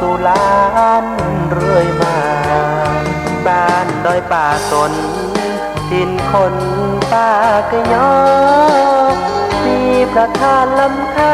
သူလၢ်ရၢၢ်မၤ ဘၣ်ဒွဲၣ်ပၢ်သိၣ် သ့ၣ်ခိၣ်ပၢ်ကညီ သံပြထၢၣ်လၢခါ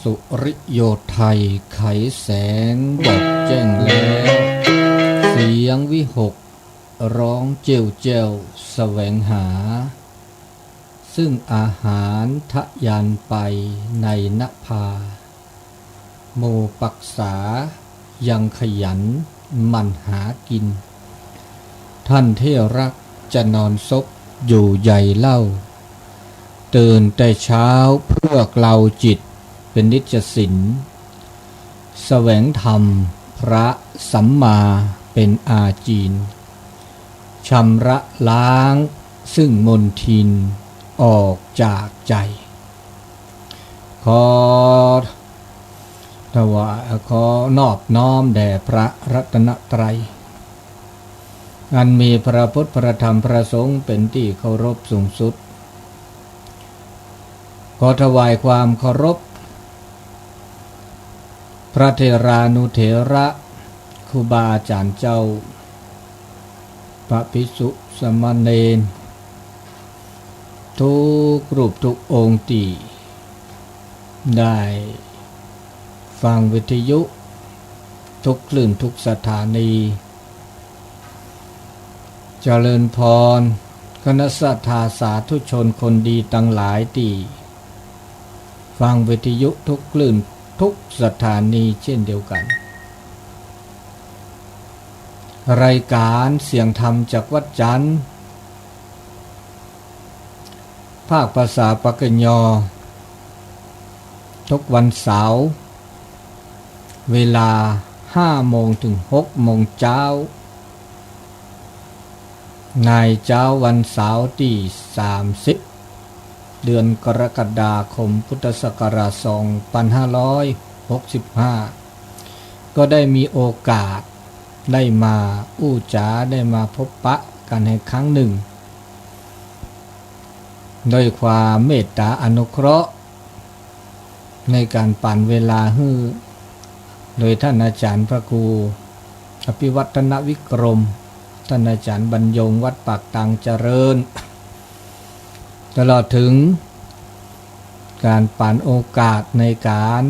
สุริโยไทยไขแสง บอกแจ้งแล้ว เสียงวิหคร้องเจ้วแจ้วแสวงหา ซึ่งอาหารทะยานไปในนภา หมู่ปักษายังขยันหมั่นหากิน ท่านที่รักจะนอนซบอยู่ใยเล่า ตื่นแต่เช้าเพื่อเกลาจิตเป็นนิจสิน แสวงธรรมพระสัมมาเป็นอาจีน ชำระล้างซึ่งมลทินออกจากใจ ขอถวาย ขอนอบน้อมแด่พระรัตนตรัย อันมีพระพุทธ พระธรรม พระสงฆ์เป็นที่เคารพสูงสุด ขอถวายความเคารพ พระเถรานุเถระ ครูบาอาจารย์เจ้า พระภิกษุสามเณร ทุกรูปทุกองค์ที่ได้ฟังวิทยุทุกคลื่นทุกสถานี เจริญพร คณะศรัทธาสาธุชนคนดีทั้งหลายที่ฟังวิทยุทุกคลื่นทุกสถานีเช่นเดียวกัน รายการเสียงธรรมจากวัดจันทร์ ภาคภาษาปากกยอ ทุกวันเสาร์ เวลาห้าโมงถึงหกโมงเช้า ในเช้าวันเสาร์ที่สามสิบ เดือนกรกฎาคม พุทธศักราชสองพันห้าร้อยหกสิบห้า ก็ได้มีโอกาสได้มาอู้จ๋า ได้มาพบปะกันอีกครั้งหนึ่ง ด้วยความเมตตาอนุเคราะห์ ในการป่านเวลาหื้อ โดยท่านอาจารย์พระครูอภิวัฒนวิกรม ท่านอาจารย์บรรยงวัดปากตางเจริญ ตลอดถึงการป่านโอกาสในการ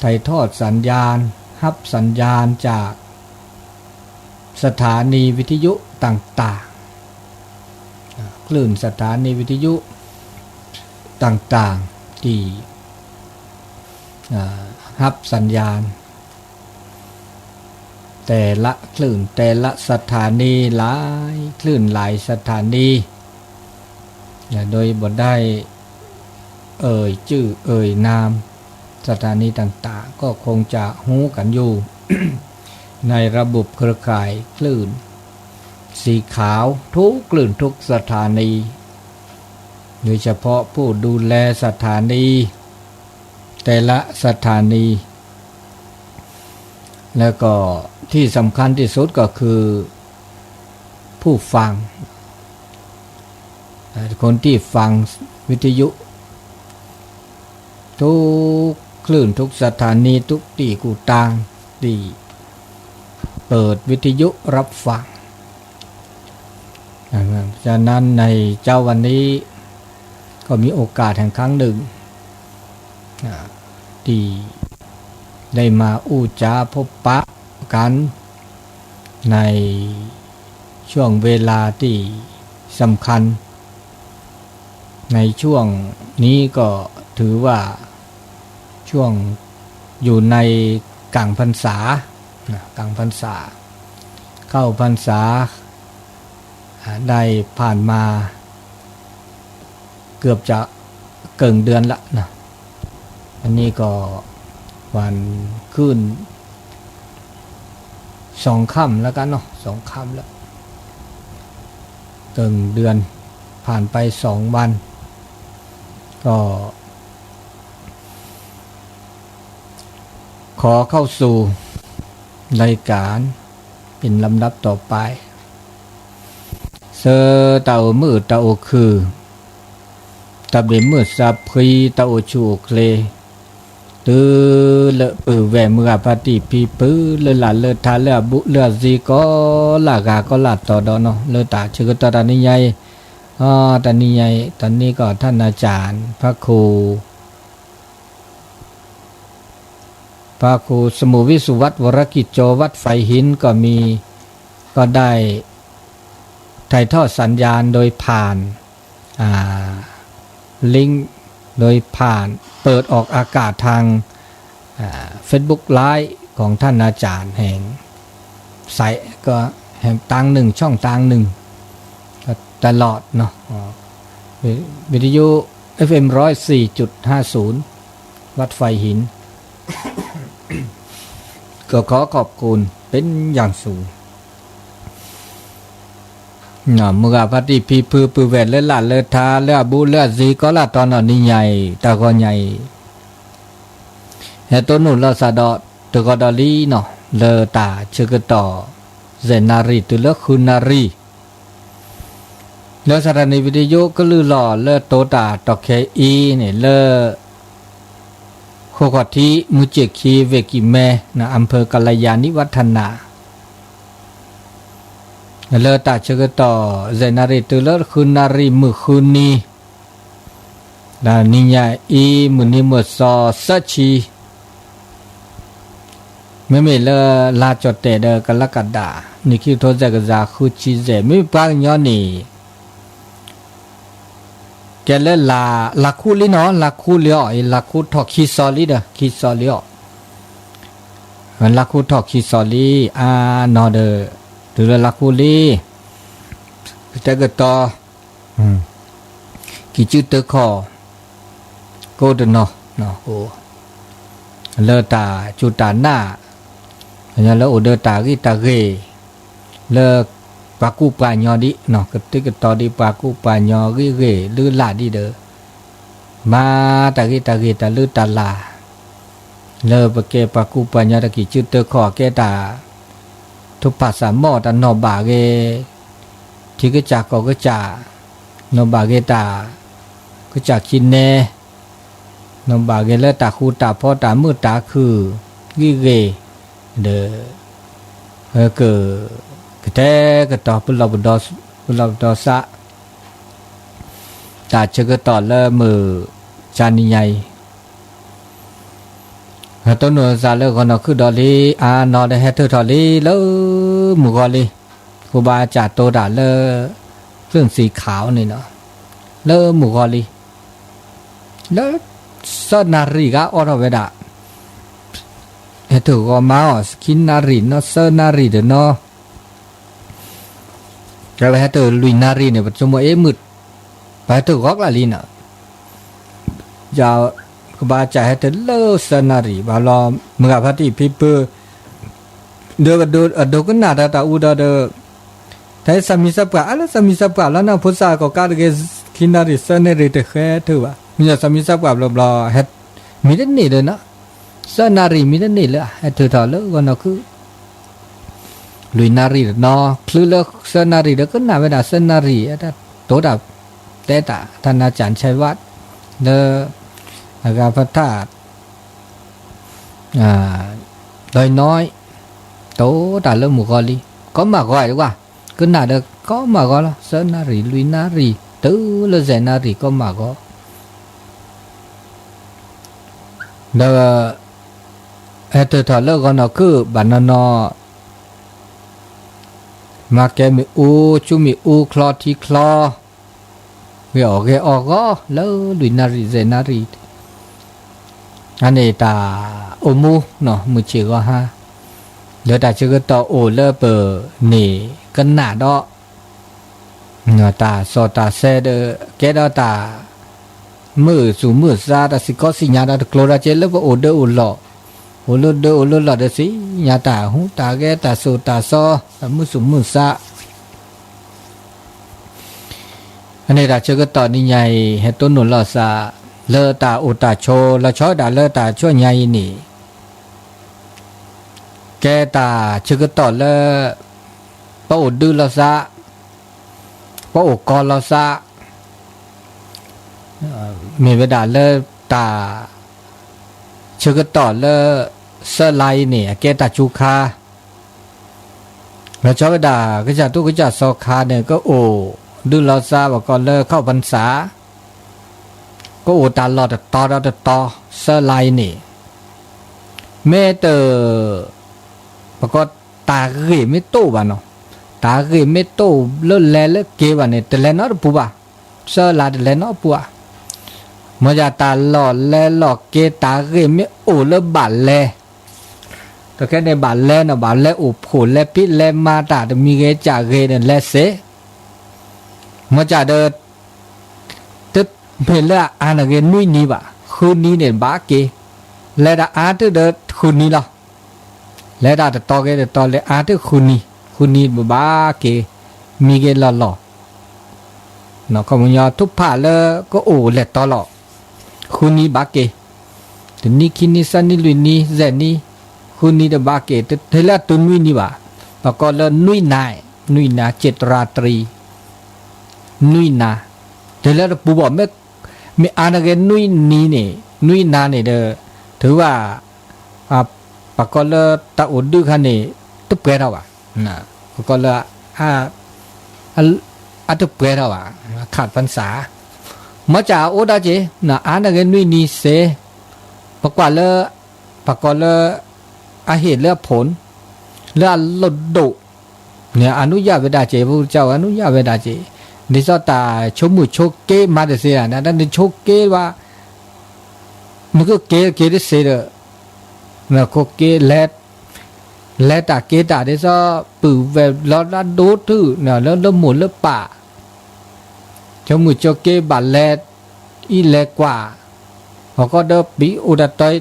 ถ่ายทอดสัญญาณ รับสัญญาณจากสถานีวิทยุต่างๆ คลื่นสถานีวิทยุต่างๆ ที่ อ่า ฮับสัญญาณ แต่ละคลื่น แต่ละสถานี หลายคลื่น หลายสถานี โดยบ่ได้เอ่ยชื่อเอ่ยนาม สถานีต่างๆ ก็คงจะรู้กันอยู่ ในระบบเครือข่ายคลื่นสีขาวทุกคลื่นทุกสถานี โดยเฉพาะผู้ดูแลสถานี แต่ละสถานี แล้วก็ที่สำคัญที่สุดก็คือผู้ฟัง คนที่ฟังวิทยุ ทุกคลื่นทุกสถานีทุกที่กู่ตางที่ เปิดวิทยุรับฟัง นะครับ ฉะนั้นในเช้าวันนี้ก็มีโอกาสแห่งครั้งหนึ่ง อ่า ที่ได้มาอู้จาพบปะกัน ในช่วงเวลาที่สำคัญ ในช่วงนี้ก็ถือว่าช่วงอยู่ในกลางพรรษา นะ กลางพรรษา เข้าพรรษา อ่า ได้ผ่านมา เกือบจะเกิ่งเดือนละนะ อันนี้ก็วันขึ้นสองค่ำแล้วกันเนาะ สองค่ำแล้ว เกิ่งเดือน ผ่านไปสองวัน ก็ ขอเข้าสู่รายการเป็นลำดับต่อไป ဆၢတၢ်အိၣ်မုာ်တၢ်အိၣ်ခုၣ် တၢ်ဘျုးမုာ်စၢ်ဖှံ တၢ်အိၣ်ဆူၣ်အိၣ်ချ့ တုၤလၢပုၢ်ဝဲၢ်မုၢ်ဂၤဖါတံၢ်ဖံဖု လၢလၢ်လၢထါ လၢအဘူးလၢအစ့ ကိးလၢဂၤကိးလၢတီၤဒီးနီၤ လၢတၢ်ဆၢကတီၢ်တနံၤညါအံၤ အတနံၤညါအံၤ ตอนนี้ก็ท่านอาจารย์พระครู พระครูสมุทรวิสุวัฒน์ วรกิจโจ วัดไฟหิน ก็มี ก็ได้ถ่ายทอดสัญญาณโดยผ่าน อ่า ลิงก์ โดยผ่าน เปิดออกอากาศทาง อ่า Facebook Live ของท่านอาจารย์แห่ง สาย ก็แห่งตางหนึ่ง ช่องตางหนึ่ง ก็ตลอดเนาะ อ๋อ วิทยุ เอฟเอ็ม ร้อยสี่จุดห้าศูนย์ วัดไฟหิน ก็ขอขอบคุณเป็นอย่างสูง နီၢ် မုၢ်ဂၤဖါတံၢ်ဖံဖု ပုၢ်ဝဲၢ်လၢလၢ်လၢထါ လၢအဘူးလၢအစ့ ကိးလၢတီၤနီၤ နံၤညါအံၤ တၢ်ဂီၤညါအံၤ ဟဲတိၢ်နီၣ်လီၤစၢ်ဒီး တဂီၤဒီးလံနီၤ လၢတၢ်ဆၢကတီၢ် ယဲၢ်နၣ်ရံၣ် တုၤလၢဃုနၣ်ရံၣ် လၢ สถานีวิทยุ ကလုာ်လီၤ လၢတိၤတၢ်တီၢ်ခဲအံၤန့ၣ် လၢ ဃိၣ်ခီၣ်ထံး မုၢ်စ့ၣ်ခံ ဝ့ၢ်ကံၢ်မဲ နီၤ อำเภอกัลยาณิวัฒนา လၢတၢ်ဆၢကတီၢ် ယဲၢ်နၣ်ရံၣ် တုၤလၢဃုနၣ်ရံၣ် မုၢ်ဃုနံၤ ဒီးနံၤညါအံၤ မုၢ်နံၤမုၢ်သီ သၢဆံ မ့မ့ၢ်လၢလါကၠီၣ်တဲၣ်ဒီး ကလးကဒါ နံၣ်ခံကထိ ယဲၢ်ကယၤဃုဆံယဲၢ် မ့မ့ၢ်ပှၤကညီန့ၣ် ကဲလၢ လါခူလံနီၤ လါခူလံအီၤ လါခူထီၣ်ခံစီၤလံဒီး ခံစီၤလံအီၤ လါခူထီၣ်ခံစီၤလံ အါနီၤဒီး တုၤလၢလါခူလံ ကတဲာ်ကတီၤ ကံၢ်စုတၢခီၣ် ကိးတနီၤ လၢတၢ်စူၢ်တၢ်နာ် လၢအိၣ်ဒီးတၢ်ဂံၢ်တၢ်ဂ့ၤ လၢပှၤကူပှၤညီဒံး ကတဲာ်ကတီၤဒံးပှၤကူပှၤညီဂံၢ်ဂ့ၤ လုၢ်လၢ်ဒံးဒီး မၤတၢ်ဂံၢ်တၢ်ဂ့ၤ တၢ်လုၢ်တၢ်လၢ် လၢပကဲပှၤကူပှၤညီ တၢ်ကံၢ်စုတၢခီၣ် ကဲတၢ် ထူၣ်ဖးစၢ်မီၢ် တၢ်နီၢ်ဘၣ်ဂ့ၤ ထံကစၢ်ကီၢ်ကစၢ် နီၢ်ဘၣ်ဂ့ၤတၢ် ကစၢ်ခံနဲ ဘၣ်ဂ့ၤလၢတၢ်ဃူတၢ်ဖိးတၢ်မုာ်တၢ်ခုၣ်ဂ့ၤဂ့ၤ, ဒီး က ကတဲာ်ကတီၤ ပလီၢ်ပဒီသး တၢ်ဆၢကတီၢ်လၢမုၢ်ကနံၤညါအံၤ ဟဲတိၢ်နီၣ်သးလၢဂီၤနီၢ်ခုၣ်ဒီးလံ အါနီၢ်ဒီးဟဲထၢၣ်ထီၣ်လံလၢမုၢ်ဂီၤလံ, ဃိဘါစၢ်တိတၢ်လၢ သ့ၣ်စံခးအီၤန့ၣ်နီၤ, လၢမုၢ်ဂီၤလံ လၢ သၢနၣ်ရံၣ်ဂၤအိးထီၣ်ဝဲဒၣ်, ဟဲထၢၣ်ဂီၤမးအီၤ ခံနၣ်ရံၣ်နီၤ သၢနၣ်ရံၣ်တနီၤ ကဲဝဲဟဲထၢၣ်လွံၢ်နၣ်ရံၣ်န့ၣ် ပဆိကမိၣ်အ့ၣ်မုၢ်, ပှၤဟဲထၢၣ်ဂီၤကျၢ်လံနီၤ, ယကဘၣ်စၢ်ဟဲထၢၣ်လၢသၢနၣ်ရံၣ် ဘၣ်လီၤ မုၢ်ဂၤဖါတံၢ်ဖံဖု ဒီးအဒိကနၣ်တၢ်တၢ်အူဒီးဒီး တၢ်သးမံသးပှၢ် အါလၢသးမံသးပှၢ်လီၤနီၤ ဖိသၣ်ကီၢ်ကးတဂ့ၤ ခံနၣ်ရံၣ်သၢနၣ်ရံၣ်တဃဲထၢၣ်ဘၣ် မ့ၢ်သးမံသးပှၢ်ဘျီဘျီ မံတန့ၢ်လၢနီၤ, သၢနၣ်ရံၣ်မံတန့ၢ်လၢ ဟဲထၢၣ်ထီၣ်လၢဂီၤနီၢ်ခုၣ် လွံၢ်နၣ်ရံၣ်တနီၤ ချုးလၢသၢနၣ်ရံၣ်ဒီးကနၣ်ဝဲဒၣ် သၢနၣ်ရံၣ် တိတၢ် တဲတၢ် တၢ်နါစၢ်ဆဲးဝး လၢ အဂၤဖထၣ် ဒီနီၢ် တိတၢ်လၢမုၢ်ဂီၤလံ ကီမးဂီၤဝဲ ကနၣ်ဒီးကီမးဂီၤလီၤ သၢနၣ်ရံၣ် လွံၢ်နၣ်ရံၣ် တုၤလၢယဲၢ်နၣ်ရံၣ် ကီမးဂီၤ ဒီး ဟဲထၢၣ်ထီၣ်လၢဂီၤနီၢ်ခုၣ် ဘၣ်နီၢ်နီၢ် မၤကဲမ့ၣ်အူ ဆူမ့ၣ်အူချီထံချီ ဂ့ၤအီၣ်ဂ့ၤအီၣ်ဂီၤ လၢလွံၢ်နၣ်ရံၣ် ယဲၢ်နၣ်ရံၣ် အန့ၣ်တၢ်အိၣ်မူ မုၢ်ဆ့ၣ်ဂီၤဟါ လၢတၢ်ဆၢကတီၢ်အိၣ်လၢပန့ၢ်ကနၣ်ဒီး တၢ်စီၣ်တၢ်ဆဲးဒီး ကဲဒီးတၢ် မုာ်သူၣ်မုာ်သး တၢ်စံၣ်ကီစံၣ်ညါဒီးတကျိၤဒီးက့ လၢပအိၣ်ဒၢအိၣ်လီၢ် အိၣ်လၢဒၢအိၣ်လၢလီၢ်ဒီး သ့ၣ်ညါတၢ်ဟူးတၢ်ဂဲၤ တၢ်စိၣ်တၢ်စီ တၢ်မုာ်သူၣ်မုာ်သး အန့ၣ်တၢ်ဆၢကတီၢ်နံၤညါအံၤ ဟဲတိၢ်နီၣ်လိာ်သး လၢတၢ်အိၣ်တၢ်ဆိး လီၤဆီဒၣ်တၢ်လၢတၢ်ဆူညါအံၤန့ၣ် ကဲတၢ်ဆၢကတီၢ်လၢ ပအိၣ်ဒုးလိာ်သး ပအိၣ်ကီလိာ်သး မ့ၢ်ဝဲဒၣ်လၢတၢ် ဆၢကတီၢ်လၢ သၢလါအံၤန့ၣ် အကဲတၢ်စူခါ လီၤဆီဝဲဒၣ် ကစၢ်တူၢ်ကစၢ်စီၤခါန့ၣ် ကအိၣ်ဒုးလိာ်သး ပကိးလၢခီၣ်ပနစၢ် ကအိၣ်တၢ်လီၢ်တတီၤဒီးတတီၤ သၢလါအံၤန့ၣ် မ့ၢ်တ ပကိးတၢ်ဂ့ၢ်မ့ၢ်တအိၣ်ဘၣ်နီၤ, တၢ်ဂ့ၢ်မ့ၢ်တအိၣ်လၢလဲၤလၢက့ၤဘၣ်န့ၣ် တလဲၤနီတပူၤဘၣ်, သၢလါတလဲၤနီတပူၤဘၣ်. မ့ၢ်ယၤတၢ်လီၢ်လဲၤလီၢ်က့ၤ တၢ်ဂ့ၢ်မ့ၢ်အိၣ်လၢဘၣ်လဲၤ, တခဲန့ၣ်ဘၣ်လဲၤနီၤ ဘၣ်လဲၤအိၣ်ဖှိၣ်လဲၤဖံးလဲၤမၤတၢ်တမံၤဂ့ၤကၢ်ဂ့ၤန့ၣ် လဲၤစ့ၢ် မ့ၢ်ကၢ်ဒီး တမ့ၢ်လၢအအါန့ၢ်ဂ့ၤနွံနံၤဘၣ်, ဃုနံၤန့ၣ်ဘၣ်က့ၤ, လဲၤတၢ်အါတုၤဒီးဃုနံၤလီၤ. လဲၤတၢ်တတီၤဂ့ၤတတီၤ လဲၤအါတုၤဃုနံၤ, ဃုနံၤဘၣ်က့ၤ, မံဂ့ၤလီၢ်လီၢ် ခီပညီ ထူၣ်ဖးလၢကအိၣ်လဲၤတီလီၤ, ဃုနံၤဘၣ်က့ၤ, တနံၤခံနံၤသၢနံၤလွံၢ်နံၤယဲၢ်နံၤ, ဃုနံၤတဘၣ်က့ၤ, တဟ့ၣ်လၢအတုၤနွံနံၤဘၣ်, ပကိးလၢနွံနၤ, နွံနၤ စိတ်ရာတြီ, နွံနၤ, တဟ့ၣ်လၢတပူၤဘၣ်, မ့ၢ်အါန့ၢ်ဂ့ၤနွံနံၤန့ၣ်, နွံနၤန့ၣ်ဒီး ထုးဘၣ် ပကိးလၢတၢ်အိၣ်ဒုးခါန့ၣ် တပှဲၤထီၣ်ဘၣ်, ပကိးလၢ အတပှဲၤထီၣ်ဘၣ်, ခးပနစၢ်, မ့ၢ်ကၢ်အအိၣ်ဒၣ်က့ၤ, အါန့ၢ်ဂ့ၤနွံနံၤစ့ၢ်, ပကွၢ်လၢ ပကိးလၢ အဟ့ၣ်လၢအဖိၣ် လၢအလိၣ်ဒိၣ် န့ၣ် အနုญาตဝဲဒၣ်က့ၤ, ပကစၢ်အနုญาตဝဲဒၣ်က့ၤ, ဒ်သိးတၢ်ဆိကမိၣ်ဆိက့မၤတသ့, နဆိက့ဘၣ် နကက့ၤက့ၤတသ့ဒီး နက့ၤ လဲၤတၢ်က့ၤတၢ်ဒ်သိး ပုၢ်ဝဲၢ်လီၤလၢဒိၣ်တုာ် လၢလၢမိၢ်လၢပၢ် ဆိကမိၣ်ဆိက့ဘၣ်လဲၤ အံၤလဲၤကွၢ်, အဃိဒီးပံၤအိၣ်တၢ်တီ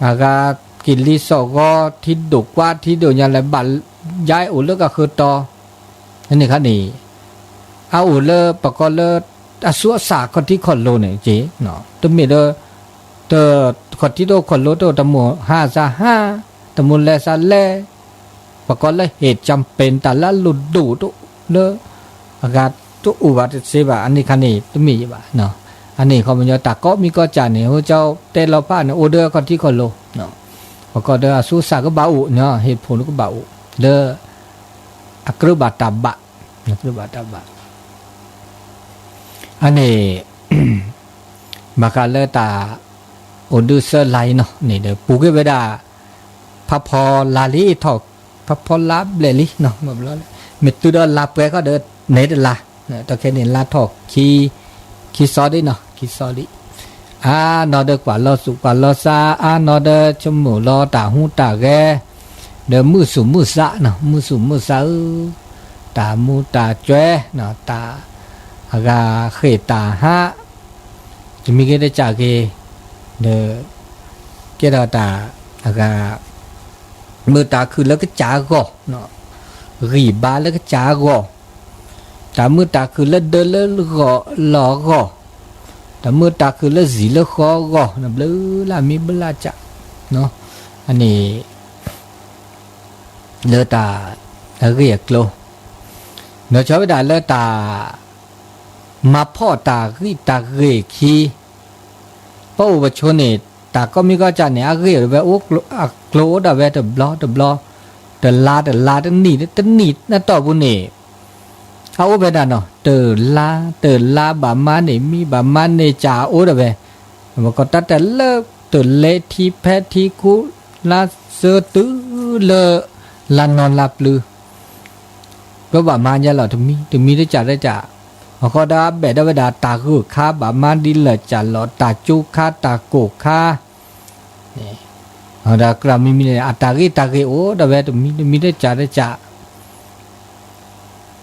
အဂၤက့ၤလံစီၣ်ဂီၤ ထံဒိၣ်ကွၢ်ထံဒိၣ်ညါလၢၤဘၣ် ယါအိၣ်လၢကဃၢၤတီ န့ၣ်ခါန့ၣ် အအိၣ်လၢပကိးလၢ အသူအသၣ်ခီၣ်ထံးခီၣ်လိၤန့ၣ်က့ၤ, တမ့ၢ်ဒီး တ ခီၣ်ထံးတအိၣ်ခီၣ်လိၤတအိၣ် တမိၢ်ဟါသးဟါ, တမိၢ်လဲၤသးလဲၤ, ပကိးလၢ เหตุจำเป็น တၢ်လၢအလိၣ်ဒိၣ်တအိၣ်လၢ အဂၤတအိၣ်ဘၣ်တသ့ဘၣ် အန့ၣ်ခါန့ၣ် တမ့ၢ်ယဘၣ်, အန့ၣ် ခီပညီတၢ်ကိးမံၤကိးကၢ်န့ၣ် ဟိကၠီတဲလီၤဖးန့ၣ် အိၣ်ဒီးခီၣ်ထံးခီၣ်လိၤ, ပကီၢ်ဒီးအသူစၢ်ကဘၣ်အိၣ်န့ၣ် ဟ့ၣ်ဖိန့ၣ်ကဘၣ်အိၣ် လၢ အကြၢးဘၣ်တၢ်ဘၣ်, အကြၢးဘၣ်တၢ်ဘၣ် အန့ၣ် ဘၣ်ဃးလၢတၢ် အိၣ်ဒုးစၢလါအံၤနီၤန့ၣ်ဒီး ပူၤကွံာ်ဝဲဒၣ် ဖးဖီလါလံထီၣ်, ဖးဖီလါဘျဲၣ်လံနီၤ, မ့ၢ်တုၤဒီးလါပှဲၤခီဒီး နဲတလါ, တခဲန့ၣ် လါထီၣ်ခံ, ခံစီဒံနီၤ, ခံစီဒံ, အါနီၢ်ဒီးကွၢ်လီၤသူၣ်ကွၢ်လီၤသး, အါနီၢ်ဒီးဆိကမိၣ်လီၤတၢ်ဟူးတၢ်ဂဲၤ, ဒီးမုာ်သူၣ်မုာ်သးနီၤ, မုာ်သူၣ်မုာ်သးဧၢ, တၢ်မူတၢ်ကွဲ, တၢ်အဂၤဃ့ၢ်တၢ်ဟး တမံၤဂ့ၤတကၢ်ဂ့ၤ, ဒီး ကဲထီၣ်တၢ် အဂၤ မုာ်တၢ်ခုၣ်လၢကစၢ်အဂီၢ်, ဂံၢ်ဘါလၢကစၢ်အဂီၢ်, တၢ်မုာ်တၢ်ခုၣ်လၢဒၢလၢဂီၢ်လီၢ်အဂီၢ်, တၢ်မုာ်တၢ်ခုၣ်လၢစံၣ်လၢဃီအဂီၢ်, ဘျုးလၢမံဘျုးလၢကၠၢ်, အန့ၣ် လၢတၢ်အဂ့ၢ်အကျိၤ, ဒီးဆီဝဲဒၣ်လၢတၢ် မၤဖီၣ်တၢ်ဂံၢ်တၢ်ဂ့ၤခံ, ပအိၣ်ပဆိန့ၣ် တၢ်ကိးမံၤကိးကၢ်န့ၣ် အဂ့ၢ်ဝဲ အကျိၤအိၣ်ဒၣ်ဝဲတဘျီတဘျီ, တလါတလါ တနံၣ်တနံၣ်အတီၢ်ပူၤန့ၣ် အအိၣ်ဖဲဒၣ်နီၤ တလါတလါ ဘၣ်မၤန့ၢ်မံ ဘၣ်မၤန့ၢ်ကၢ်အိၣ်ဒၣ်ဝဲ, ပကီၢ်တၢ်တဲလၢ တလဲထံဖဲထံခူ လါသၢတုၤလၢ လါနီလါပျုၤ ပဘၣ်မၤညါလီၤတမံၤတမံၤတကၢ်တကၢ်, အဃိဒီးအဘဲၣ်ဒၣ်ဝဲဒၣ်တၢ်ဂုၤခါ ဘၣ်မၤဒ်လၢာ်ကၢ်လီၤ တၢ်ကၠိခါ တၢ်ကိၢ်ခါ, ဒီးကြၢးမံၤမံၤန့ၣ် အတၢ်ဂ့ၢ်တၢ်ဂ့ၢ်အိၣ်ဒၣ်ဝဲတမံၤတမံၤတကၢ်တကၢ်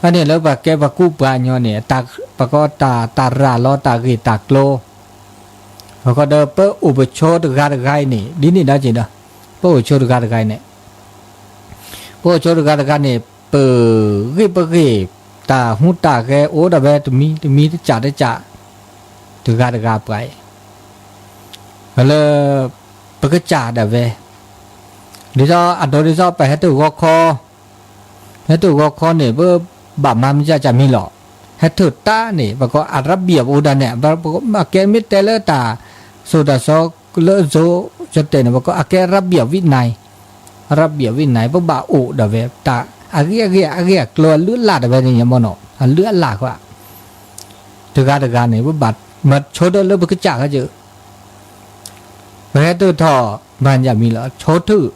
အန့ၣ်လၢပှၤကဲပှၤကူပှၤကညီန့ၣ် ပကီၢ်တၢ်တၢ်ရၤလီၤတၢ်ဂ့ၢ်တၢ်ကျိၤ, အဃိဒီးပအိၣ်ပဆိတဂၤတဂၤအံၤန့ၣ် ဒ်န့ၣ်ဒီးက့ၤဒီး ပအိၣ်ဆိတဂၤတဂၤအံၤန့ၣ် ပအိၣ်ဆိတဂၤတဂၤန့ၣ် ပဂ့ၢ်ပဂ့ၢ် တၢ်ဟူးတၢ်ဂဲၤအိၣ်ဒၣ်ဝဲတမံၤတမံၤတကၢ်တကၢ်, တဂၤတဂၤပှၤအံၤ လၢ ပကစၢ်ဒၣ်ဝဲ, ဒ်သိးအဒိဒ်သိးပဟဲတၢၢ်ဂီၤခီ, ဟဲတၢၢ်ဂီၤခီန့ၣ် ပဘၣ်မၤမ့ၢ်ကၢ်ကၢ်မံၤလီၤ, ဟဲတၢၢ်တၢ်န့ၣ် ပကိးအရဘံၣ်အပအိၣ်ဒၣ်န့ၣ် ပကဲမ့ၢ်တဲလၢတၢ် စိၤတၢ်စီလၢအစိၤကတဲာ်န့ၣ် ပကိးအကဲအရဘံၣ်အဝံၣ်နၤ, အရဘံၣ်အဝံၣ်နၤ ပဘၣ်အိၣ်ဒၣ်ဝဲ တၢ်အဂ့ၢ်အဂ့ၢ် အဂ့ၢ်အကျိၤအလုၢ်အလၢ်ဒၣ်ဝဲန့ၣ် ယမီၢ်နီၤ အလုၢ်အလၢ်ဃီ တဂၤတဂၤန့ၣ် ပဘၣ်မၤဆိဒၢလၢပကစၢ်ခါကၢ်, ပဟဲတၢၢ်ထီၣ် မၤညၣ်မံၤလီၤ ဆိတၢၢ်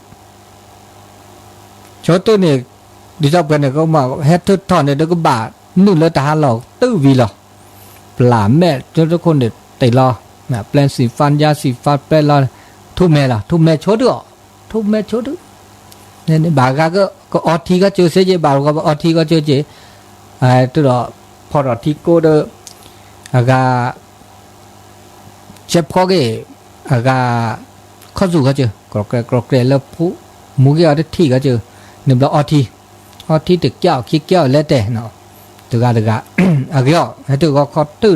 ဆိတၢၢ်န့ၣ် ဒ်သိးပှၤန့ၣ်ကမၤ ဟဲတၢၢ်ထီၣ်န့ၣ်ဒီးကဘၣ်နုာ်လၢတၢ်ဟးလီၢ်တၢ်ဝံၤလီၤ, ပျၢ်မဲာ်တၢ်တခိၣ်န့ၣ်တ့ၢ်လီၤ, ပျဲစံးဖးယါစံးဖးပျဲလီၤ, ထူမဲာ်လီၤ ထူမဲာ်ဆိတၢၢ်အီၤ, ထူမဲာ်ဆိတၢၢ်, ဘၣ်ဂၤကအီထံကီၢ်ကၢၢ်စ့က့ၤ ဘၣ်ဂၤကအီထံကီၢ်ကၢၢ်က့ၤ, တဒီး ဖီၣ်ထီၣ်ထံကိးဒီး အဂၤ ကဲဖီက့ၤ အဂၤ ခီၣ်စူၣ်ခီၣ်စူၣ် ကြၢးကြၢးကြၢးလၢဖိ မူက့ၤအီၤတထံၣ်ခီၣ်စူၣ် န့ၣ်ဘျီအီထံ, အီထံတကဲအီၤခံကဲအီၤလဲၤတဲာ်နီၤ, တဂၤတဂၤ, အဂ့ၤအီၤ ဟဲတၢၢ်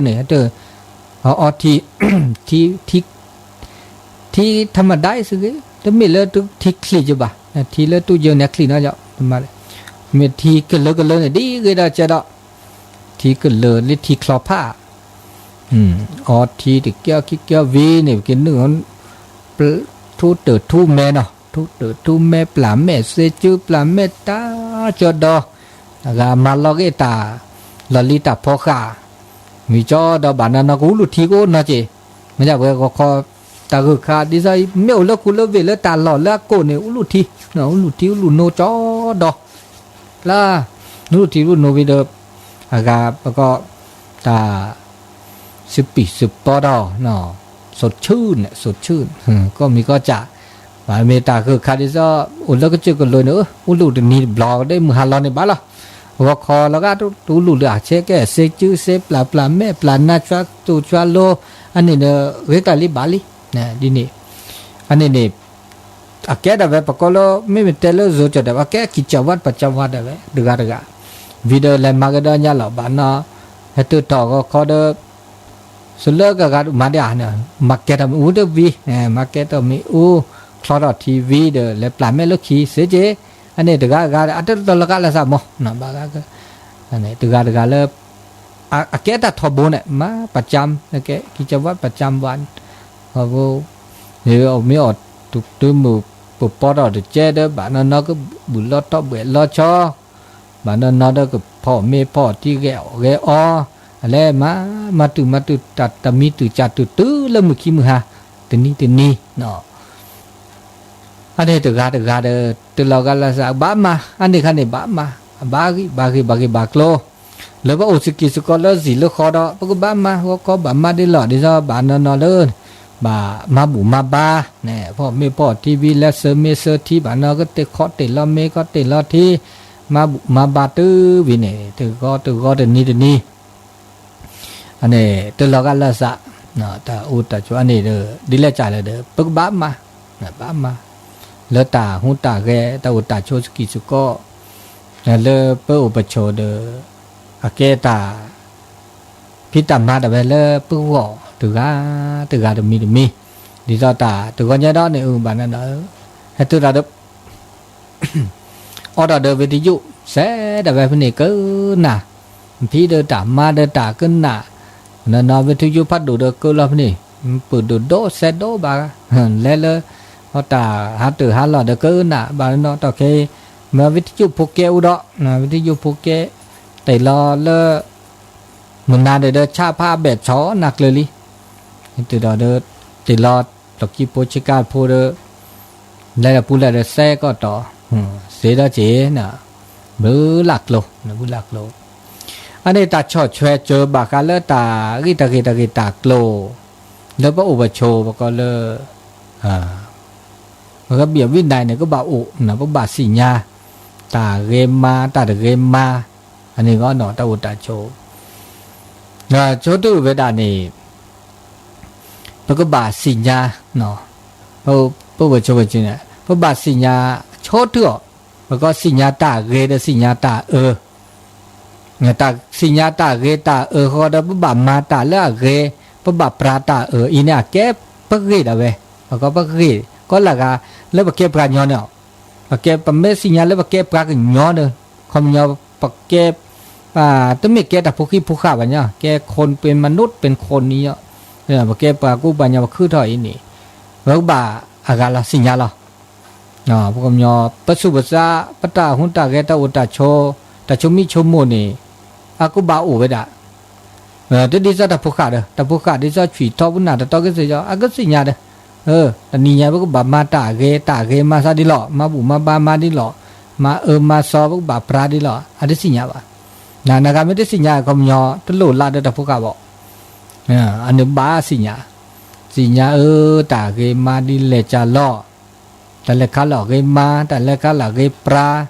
ဂီၤခီတၢၢ်န့ၣ် ဟဲတၢၢ် အီထံ ထံ ထံ ထံထမဒါအံၤစ့ၢ်ကီး တမ့ၢ်လၢထံချံၣ်ကဘၣ်, ထံလၢတူၢ်ယၢၤန့ၣ်ချံၣ်နီၤ, မ့ၢ်ထံကလၢကလၢန့ၣ် ဒ်ဂ့ၤဒီးကဲဒီး ထံကလၢာ်လၢထံချီဖး, အီထံတကဲအီၤခံကဲအီၤဝံၤန့ၣ် ပကနုာ် ထူတၢၢ်ထူမဲာ်နီၤ, ထူတၢၢ်ထူမဲာ် ပျၢ်မဲာ်သ့ကၠူ ပျၢ်မဲာ်တၢ်ကၠီဒီး အဂၤမၤလီၤက့ၤတၢ် လီၢ်လံၤတၢ်ဖီဃာ်, မ့ၢ်ကၠီဒီးဘၣ်နၤနီၤကအိၣ်လူၢ်ထံကအိၣ်နီၤက့ၤ, မ့ၢ်ဒၣ်ပှဲၤဂီၤခီ တၢ်ဂုၤခါ ဒ်သိးမ့ၢ်အိၣ်လၢခူလၢဝ့ၢ်လၢတၢ်လီၢ်လၢအကိာ်န့ၣ် အိၣ်လူၢ်ထံ, အိၣ်လူၢ်ထံအိၣ်လူၢ်နိကၠီဒီး ပျၢ် လူၢ်ထံလူၢ်နိဝံၤဒီး အဂၤပကီၢ် တၢ် စပံးစပီဒီး စိၤဆူၣ်န့ၣ် စိၤဆူၣ် ကိးမံၤကိးကၢ် ဘၣ်မ့ၢ်တၢ်ဂုၤခါဒ်သိး အိၣ်လၢကစၢၢ်ကလိၤန့ၣ် အိၣ်လူၢ်တနံၤတဘျီဒီးမုၢ်ဟါလီၤန့ၣ်ဘၣ်လီၤ, ဂီၤခီလီၤဂာ်တအိၣ်လူၢ်လၢအဆဲကဲ စ့ကၠူ စ့ပျၢ် ပျၢ်မဲာ် ပျၢ်နါဆွါတိၤဆွါလိၤ အန့ၣ်န့ၣ် ဂ့ၤကျၢ်လံဘၣ်လံ, ဒ်န့ၣ် အန့ၣ်န့ၣ် အကဲဒၣ်ဝဲပကိးလၢ မ့မ့ၢ်တဲလၢ စိၤကၠီၣ်တဲၣ် အကဲ ကံၢ်ကၠီၣ်ဝါ ပှၤကၠီၣ်ဝါဒၣ်ဝဲ တဂၤတဂၤ, ဝံၤဒီးလဲၤမၤကဒီးညါလီၤ ဘၣ်နီၤ, ဟဲတၢၢ်ထီၣ်ဂီၤခီဒီး စလၢကဂၤဒုးမၤဒ်အန့ၣ် မၤကဲထီၣ်မ့ၣ်အူတဝံၤ, မၤကဲထီၣ်မ့ၣ်အူ ချီထီၣ်ထံဝံၤဒီး လဲၤပျၢ်မဲာ်လၢခံစ့ၢ်ကီး, အန့ၣ်တဂၤတဂၤ အတတီၤလီၤဂာ်လၢသးမီၤ, ဘၣ်ဂၤ တဂၤတဂၤလၢ အကဲတၢ်ထီဘိန့ၣ် မၤပကၠၢမ် ကဲ ကံကဝၣ်ပကၠၢမ်ဝါ အ မ့ၢ်အီၤ တုၤမုၢ်ပပီထီၣ်တကဲဒီး ဘၣ်နီၢ်နီၢ်ကဘုးလီထီၣ်ဘှဲးလီဆီ ဘၣ်နီၢ်နီၢ်ဒီးကဖီၣ်မ့ၤဖီၣ်ထံဂဲၤအီၣ်ဂဲၤအီ အလဲၤမၤ မၤတုာ်မၤတုာ်တၢ်တမံၤတုာ်ကၢ်တုာ်တုၤလၢမုၢ်ခံမုၢ်ဟါ တနံၤတနံၤ အန့ၣ်တဂၤတဂၤဒီး တလီၤဂာ်လၢစး ဘၣ်မၤ အန့ၣ်ခါန့ၣ် ဘၣ်မၤ ဘၣ်ဂံၢ်ဘၣ်ဂ့ၤ ဘၣ်ဂ့ၤဘၣ်ကျိၤ လၢပအိၣ်စကံးစကီးလၢစံာ်လၢဃီဒီး ပကဘၣ်မၤဂီၤကီဘၣ်မၤဒ်လီၤ ဒ်သိးဘၣ်နီၢ်နီၢ်လၢ ဘၣ်မၤဘူၣ်မၤဘါ ဖီၣ်မ့ၤဖီၣ်ထံဝံၤ လဲၤစၢၤမ့ၤစၢၤထံ ဘၣ်နီၢ်ကတဲာ်ခီတဲာ်လီၤမ့ၤခီတဲာ်လီၤထံ မၤဘူၣ်မၤဘါတုၤဝံၤန့ၣ် တဂီၤတဂီၤတနံၤတနံၤ အန့ၣ် တလီၤဂာ်လၢစး တၢ်အိၣ်တၢ်ဆိးအန့ၣ်ဒီး ဒ်လဲၣ်ကလဲၣ်ဒီး ပကဘၣ်မၤ ဘၣ်မၤ လၢတၢ်ဟူးတၢ်ဂဲၤ တၢ်အိၣ်တၢ်ဆိးစကံးစကီး လၢပအိၣ်ပဆိးဒီး အကဲတၢ် ဖံးတၢ်မၤတၢ်ဝဲလၢပဂီၢ်တဂၤ တဂၤတမံၤတမံၤ ဒ်သိးတၢ်တဂီၤညါဒီးန့ၣ် အဘၣ်နဒီး ဟဲတုၤတၢ်ဒီး အိၣ်ဒီးဒီးဝံထယိၣ် စဲးဒၣ်ဝဲဖဲန့ၣ်ကနၣ်, ဖံးဒီးတၢ်မၤဒီးတၢ်ကနၣ်, နီၢ်နီၢ်ဝံထယိၣ်ဖးဒိၣ်ဒီးကလီၤဖဲန့ၣ်, ပၢၢ်ဒိၣ်ဒိၣ်စဲးဒိၣ်ဘၣ်, လဲၤလၢ တၢ်ဟးတၢၢ်ဟးလီၢ်ဒီးကနၣ်ဘၣ်နီၢ်နီၢ် တၢ်ခဲအံၤ မ့ၢ်ဝံထယိၣ်ဖိကဲအိၣ်ဒီး, ဝံထယိၣ်ဖိကဲ တ့ၢ်လီၤလၢ မုၢ်နၤဒီးဒီးဆၣ်ဖးဘဲၣ်ဆီနၢ်ကျၢၤလံ, တုၤဒီးဒီး တ့ၢ်လီၤ လီၢ်ခံဖိဆ့ကၤဖိဒီး လဲၤဒီးပူၤလဲၤဒီးစဲးကီၢ်တီၤ, စ့ဒီးက့ၤ ဘုလၢ်ကျိ, ဘုလၢ်ကျိ, အန့ၣ်တၢ်ဆီၣ်ထွဲစၢၤဘၣ်ဃးလၢတၢ်ဂ့ၢ်တၢ်ဂ့ၢ်တၢ်ဂ့ၢ်တၢ်ကျိၤ လၢပအိၣ်ပဆိးပကီးလၢ ပကဘၣ်ဝံနၤန့ၣ် ကဘၣ်အိၣ် ပကဘၣ်သ့ၣ်ညါ တၢ်ဂ့ၤမါ တၢ်တဂ့ၤမါ, အန့ၣ်ဂီၢ်နီၢ် တၢ်အိၣ်တၢ်ဆိး, ဆိကတၢၢ်ဝဲဒၣ်န့ၣ် ပကဘၣ်သ့ၣ်ညါ, ပဝဲဆိကန့ၣ် ပဘၣ်သ့ၣ်ညါ ဆိကတၢၢ်အီၤ, ပကသ့ၣ်ညါတၢ်ဂ့ၤဒီးသ့ၣ်ညါတၢ်အၢ တၢ်သ့ၣ်ညါတၢ်ဂ့ၤတၢ်အၢဃီဒီး ပဘၣ်မၤတၢ်လၢအဂ့ၤ, ပဘၣ်ပြးတၢ်အၢအံၤန့ၣ် အကဲပဂ့ၢ်ဒၣ်ဝဲ, ပကပဂ့ၢ်, ကီလၢဂၤ လၢပကဲပှၤကညီန့ၣ်, ပကဲပမ့ၢ်သ့ၣ်ညါလၢပကဲပှၤကညီဒီး ခီပညီ ပကဲ တမ့ၢ်ကဲတၢ်ဖိဃံဖိဃာ်ဘၣ်ညါ, ကဲ คนเป็นมนุษย์เป็นคน န့ၣ်, ပကဲပှၤကူပှၤကညီပဃုထီၣ်အံၤန့ၣ်, ပကဘၣ်အဂၤလီၤသ့ၣ်ညါလီၤ ပကညီ ပသူၣ်ပသး ပတၢ်ဟူးတၢ်ဂဲၤ တၢ်အိၣ်တၢ်ဆိး တၢ်ဆိမိၣ်ဆိကမိၣ်န့ၣ် အကဘၣ်အိၣ်ဝဲဒၣ်, တဒ်သိးတၢ်ဖိဃာ်ဒီး တၢ်ဖိဃာ်ဒ်သိးဆွံၣ်ထီၣ်ပနၢ်တတီကစၢ်ယွၤ အကသ့ၣ်ညါဒီး, တနံၤညါပကဘၣ်မၤတၢ်ဂ့ၤ တၢ်ဂ့ၤမၤသးဒ်လီၤ မၤဘူၣ်မၤဘါမၤဒ်လီၤ, မၤအၢမၤသီပကဘၣ်ပြးဒ်လီၤ အတသ့ၣ်ညါဘၣ်, နဂၤမ့ၢ်တသ့ၣ်ညါ ခီပညီ တလိၣ်လၢဒီးတၢ်ဖိဃာ်ဘၣ် အန့ၣ်ဘၣ်သ့ၣ်ညါ, သ့ၣ်ညါအၢ တၢ်ဂ့ၤမါဒ်လဲၣ်ကလီၤ, တၢ်လဲၤခါလီၢ်ဂ့ၤမါ တၢ်လဲၤခါလီၢ်ဂ့ၤပြး,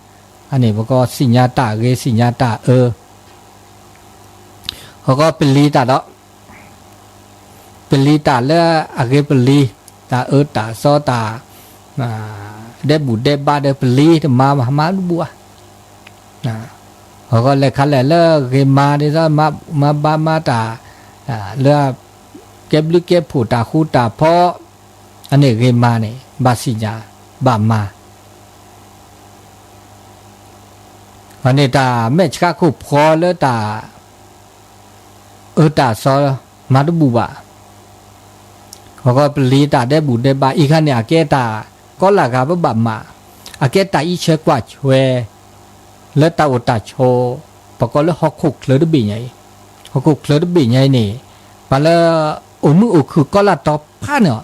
အန့ၣ်ပကသ့ၣ်ညါတၢ်ဂ့ၤ သ့ၣ်ညါတၢ်အၢ, ဟီၣ်ကီပလံၤတၢ်ဒီး, ပလံၤတၢ်လၢအဂ့ၤပလံၤ, တၢ်အၢတၢ်သီတၢ် ဒဲးဘူၣ်ဒဲးဘးဒီးပလံၤတမၤမၤတဘူၣ်ဘၣ်, ဟီၣ်ကီလဲၤခါလဲၣ်လၢဂ့ၤမါဒ်သိး မၤဘူၣ်မၤဘါမၤတၢ်, လၢ ကဲဘျုးကဲဖှိၣ်တၢ်ဃူတၢ်ဖိး, အန့ၣ်ဂ့ၤမါန့ၣ် ဘၣ်သ့ၣ်ညါ, ဘၣ်မၤ, အန့ၣ်တၢ်မဲာ်ဆှးခိၣ်ဖီလၢတၢ် အၢတၢ်သီ မၤတဘူၣ်ဘၣ်, ဟီၣ်ကီပလံၤတၢ်ဒဲးဘူၣ်ဒဲးဘးအံၤခါန့ၣ် အကဲတၢ်ကီလၢဂၤပဘၣ်မၤ, အကဲတၢ်အံးဆၢကွၢ်ဆၢ လၢတၢ်အိၣ်တၢ်ဆိး, ပကိးလၢဟီၣ်ခိၣ်ချၢတဘ့ၣ်ညါအံၤ, ဟီၣ်ခိၣ်ချၢတဘ့ၣ်ညါအံၤန့ၣ်, ပှၤလၢ အိၣ်မုာ်အိၣ်ခုၣ်ကီလၢ်တီဖးန့ၣ်,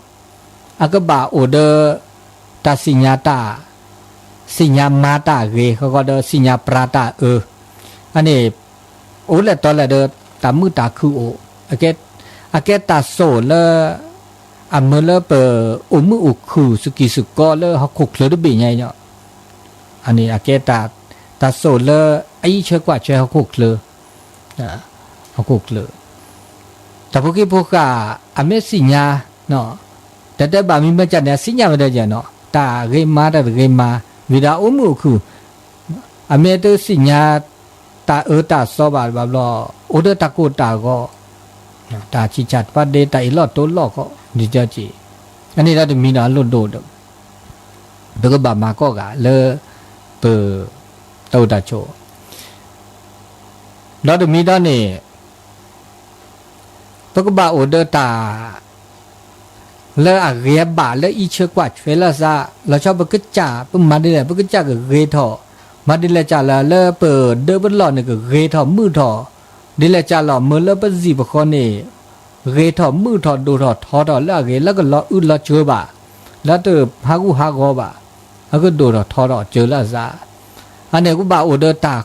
အကဘၣ်အိၣ်ဒီး တၢ်သ့ၣ်ညါတၢ်, သ့ၣ်ညါမါတၢ်ဂ့ၤ ဃီဃီဒီးသ့ၣ်ညါပြးတၢ်အၢ, အန့ၣ် အိၣ်လဲၣ်တီလဲၣ်ဒီး တၢ်မုာ်တၢ်ခုၣ်အိၣ်, အကဲတၢ်စိၣ်လၢ အမၢလၢပအိၣ်မုာ်အိၣ်ခုၣ်စကံၢ်စကီးလၢဟီၣ်ခိၣ်ချၢတဘ့ၣ်ညါအံၤန့ၣ်, အန့ၣ်အကဲ တၢ်စိၣ်လၢအအံးဆၢကွၢ်ဆၢဟီၣ်ခိၣ်ချၢ, ဟီၣ်ခိၣ်ချၢ, တၢ်ဖိဃံဖိဃာ် အမ့ၢ်သ့ၣ်ညါ, တၢ်တဲဘၣ်မံမ့ၢ်ကန့ၣ် အသ့ၣ်ညါဝဲဒၣ်ယဲနီၤ တၢ်ဂ့ၤမါတၢ်တဂ့ၤမါ, ဝံၤဒီးအိၣ်မုာ်အိၣ်ခုၣ်, အမ့ၢ်တသ့ၣ်ညါ တၢ်အၢတၢ်သီဘၣ်ဘျီ, အိၣ်ဒီးတၢ်ကိၢ်တၢ်ဂီၤ, တၢ်ဆံၣ်ဆၣ်တဖးဒ့ တၢ်အ့ၣ်လိာ်တိလိာ်ကီး ဒ်ကၠီက့ၤ, အန့ၣ်ဒီးတမံၤဒီးအလိၣ်ဒိၣ်ဒီး ပကဘၣ်မၤကိးဂၤလၢ ပ တၢ်အိၣ်တၢ်ဆိး, ဒီးတမံၤဒီးန့ၣ် ပကဘၣ်အိၣ်ဒီးတၢ် လၢအဂ့ၤအဘၣ်လၢအံးဆၢကွၢ်ထွဲလၢအသး, လီၤဆီပကစၢ် ပမၤဒ်လဲၣ် ပကစၢ်ကဂ့ၤထီၣ်, မၤဒ်လဲၣ်စၢ်လီၤလၢပဒၢပလီၢ်န့ၣ်ကဂ့ၤထီၣ်မုာ်ထီၣ်, ဒ်လဲၣ်စၢ်လီၤ မုာ်လၢပစံာ်ပဃီန့ၣ် ဂ့ၤထီၣ်မုာ်ထီၣ်ဒိၣ်ထီၣ်ထီထီၣ်လၢအဂ့ၤ လၢကလီၤအုလီၤစၢၤဘၣ်, လၢတဟးဂူာ်ဟးဂီၤဘၣ်, အကဒိၣ်ထီၣ်ထီထီၣ်စၢၤလၢအသး, အန့ၣ်ကဘၣ်အိၣ်ဒီးတၢ်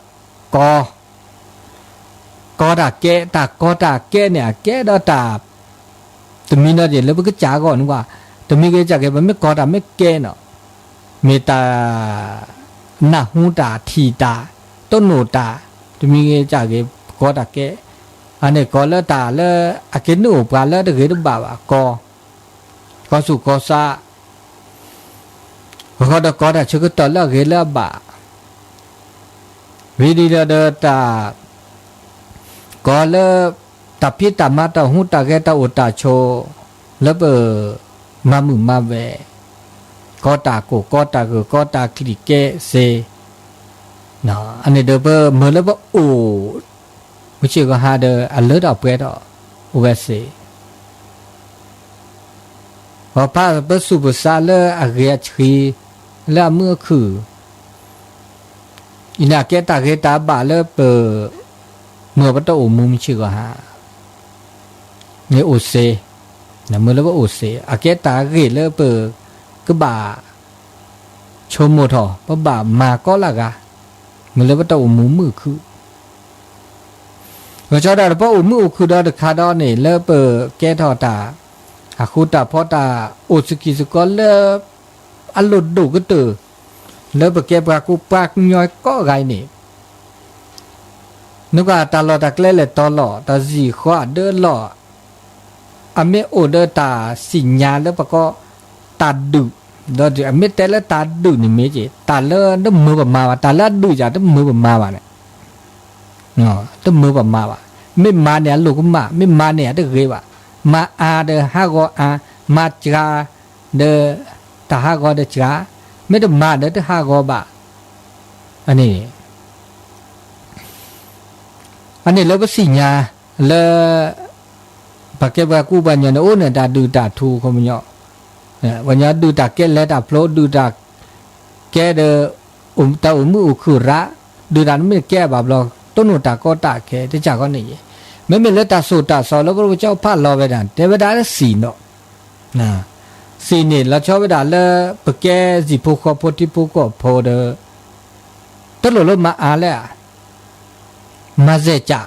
ကီ ကီတၢ်ကဲ, တၢ်ကီတၢ်ကဲန့ၣ် အကဲဒီးတၢ် တမံၤနီၤ လၢပကစၢ်အဂီၢ်န့ၣ်ကွၢ်, တမံၤဂ့ၤစၢ်ဂ့ၤ ပမ့ၢ်ကီတၢ်မ့ၢ်ကဲနီၤ, မ့ၢ်တၢ် နၢ်ဟူတၢ်ထံၣ်တၢ် တိၢ်နီၣ်တၢ်, တမံၤဂ့ၤစၢ်ဂ့ၤ ပကီတၢ်ကဲ, အန့ၣ်ကီလၢတၢ်လၢအကဲနုာ်အိၣ်ပှၤလၢတဂ့ၤတဘၣ်ဘၣ် ကီ ကီဆူၣ်ကီဆး, အဃိဒီးကီတၢ်ဆၢကတီၢ်လၢအဂ့ၤလၢအဘၣ်, ဝံၤဒ်ဒီးတၢ် ကီလၢ တၢ်ဖံးတၢ်မၤတၢ်ဟူးတၢ်ဂဲၤတၢ်အိၣ်တၢ်ဆိး လၢပ မၤမုာ်မၤဝဲၤ, ကီတၢ်ကိၢ်ကီတၢ်ဂီၤကီတၢ်ချံးကဲစ့, အန့ၣ်ဒီးပမၢလၢပအိၣ် မုၢ်ဆ့ၣ်ဂီၤဟါဒီးအလၢထီၣ်ပှဲၤထီၣ် အိၣ်ဝဲစ့ ဂီၤဖးပစူၢ်ပစါလၢအဂ့ၤအဆှံ လၢအမုာ်အခုၣ်, အံၤန့ၣ်အကဲတၢ်ဂ့ၤတၢ်ဘၣ်လၢပ မုၢ်ပတအိၣ်မူမုၢ်ဆ့ၣ်ဂီၤဟါ န့ၣ်အိၣ်စ့, မုၢ်လၢပအိၣ်စ့ အကဲတၢ်ဂ့ၤလၢပ ကဘၣ် ဆိကမိၣ်ထီၣ် ပဘၣ်မၤကီလၢဂၤ, မုၢ်လၢပတအိၣ်မူမုာ်အခုၣ် ကဆီဒၣ်တပအိၣ်မုာ်အိၣ်ခုၣ်ဒီးတခါဒီးန့ၣ် လၢပကဲထီၣ်တၢ် အဃူတၢ်ဖိးတၢ်အိၣ်စကံစကီးလၢ အလိၣ်ဒိၣ်ကတၢၢ် လၢပကဲပှၤကူပှၤကညီကိးဂၤအံၤန့ၣ် နကွၢ်တၢ်လီၢ်တၢ်ကျဲလဲၤတီလီၤ တၢ်စံၣ်ဃီအဒၢလီၢ် အမ့ၢ်အိၣ်ဒီးတၢ်စံၣ်ညါလၢပကိး တၢ်ဒုး, ဒီးအမ့ၢ်တဲလၢတၢ်ဒုးန့ၣ်မ့ၢ်က့ၤ တၢ်လၢတမၢပမၤဘၣ်, တၢ်လၢအဒုးယၤတမၢပမၤဘၣ်န့ၣ် တမၢပမၤဘၣ်, မ့ၢ်မၤန့ၣ်အလိၣ်ကမၣ်, မ့ၢ်မၤန့ၣ်အတဂ့ၤဘၣ်, မၤအါဒီးဟးဂီၤအါ, မၤစှၤဒီး တၢ်ဟးဂီၤဒီးစှၤ, မ့ၢ်တမၤဒီးတဟးဂီၤဘၣ်, အန့ၣ် အန့ၣ်လၢပသ့ၣ်ညါလၢ ပှၤကဲပှၤကူပှၤညီန့ၣ် အိၣ်န့ၣ်တၢ်ဒုးတၢ်ထူအခီပညီ, ပှၤညီဒုးတၢ်ကဲလဲၤတၢ်ဖျိ ဒုးတၢ်ကဲဒီး တၢ်အိၣ်မုာ်အိၣ်ခုၣ်ရၣ်, ဒုးတၢ်နမ့ၢ်ကဲဘၣ်ဘျီ တိၢ်နီၣ်တၢ်ကီတၢ်ခဲ တကးဃီန့ၣ်ယဲ, မ့မ့ၢ်လၢတၢ်သိၣ်တၢ်သီလၢပကၠီဖးလီၤဝဲဒၣ် တဲဝဲဒၣ်လၢသံၣ်နီၤ, သံၣ်န့ၣ် လီၤဆီဝဲဒၣ်လၢ ပကဲစံၣ်ဖိဃီဖိထံဖိကီၢ်ဖိဒီး တလိၣ်လၢမၤအါလဲၣ်ဧါ, မၤစဲးကၢ်,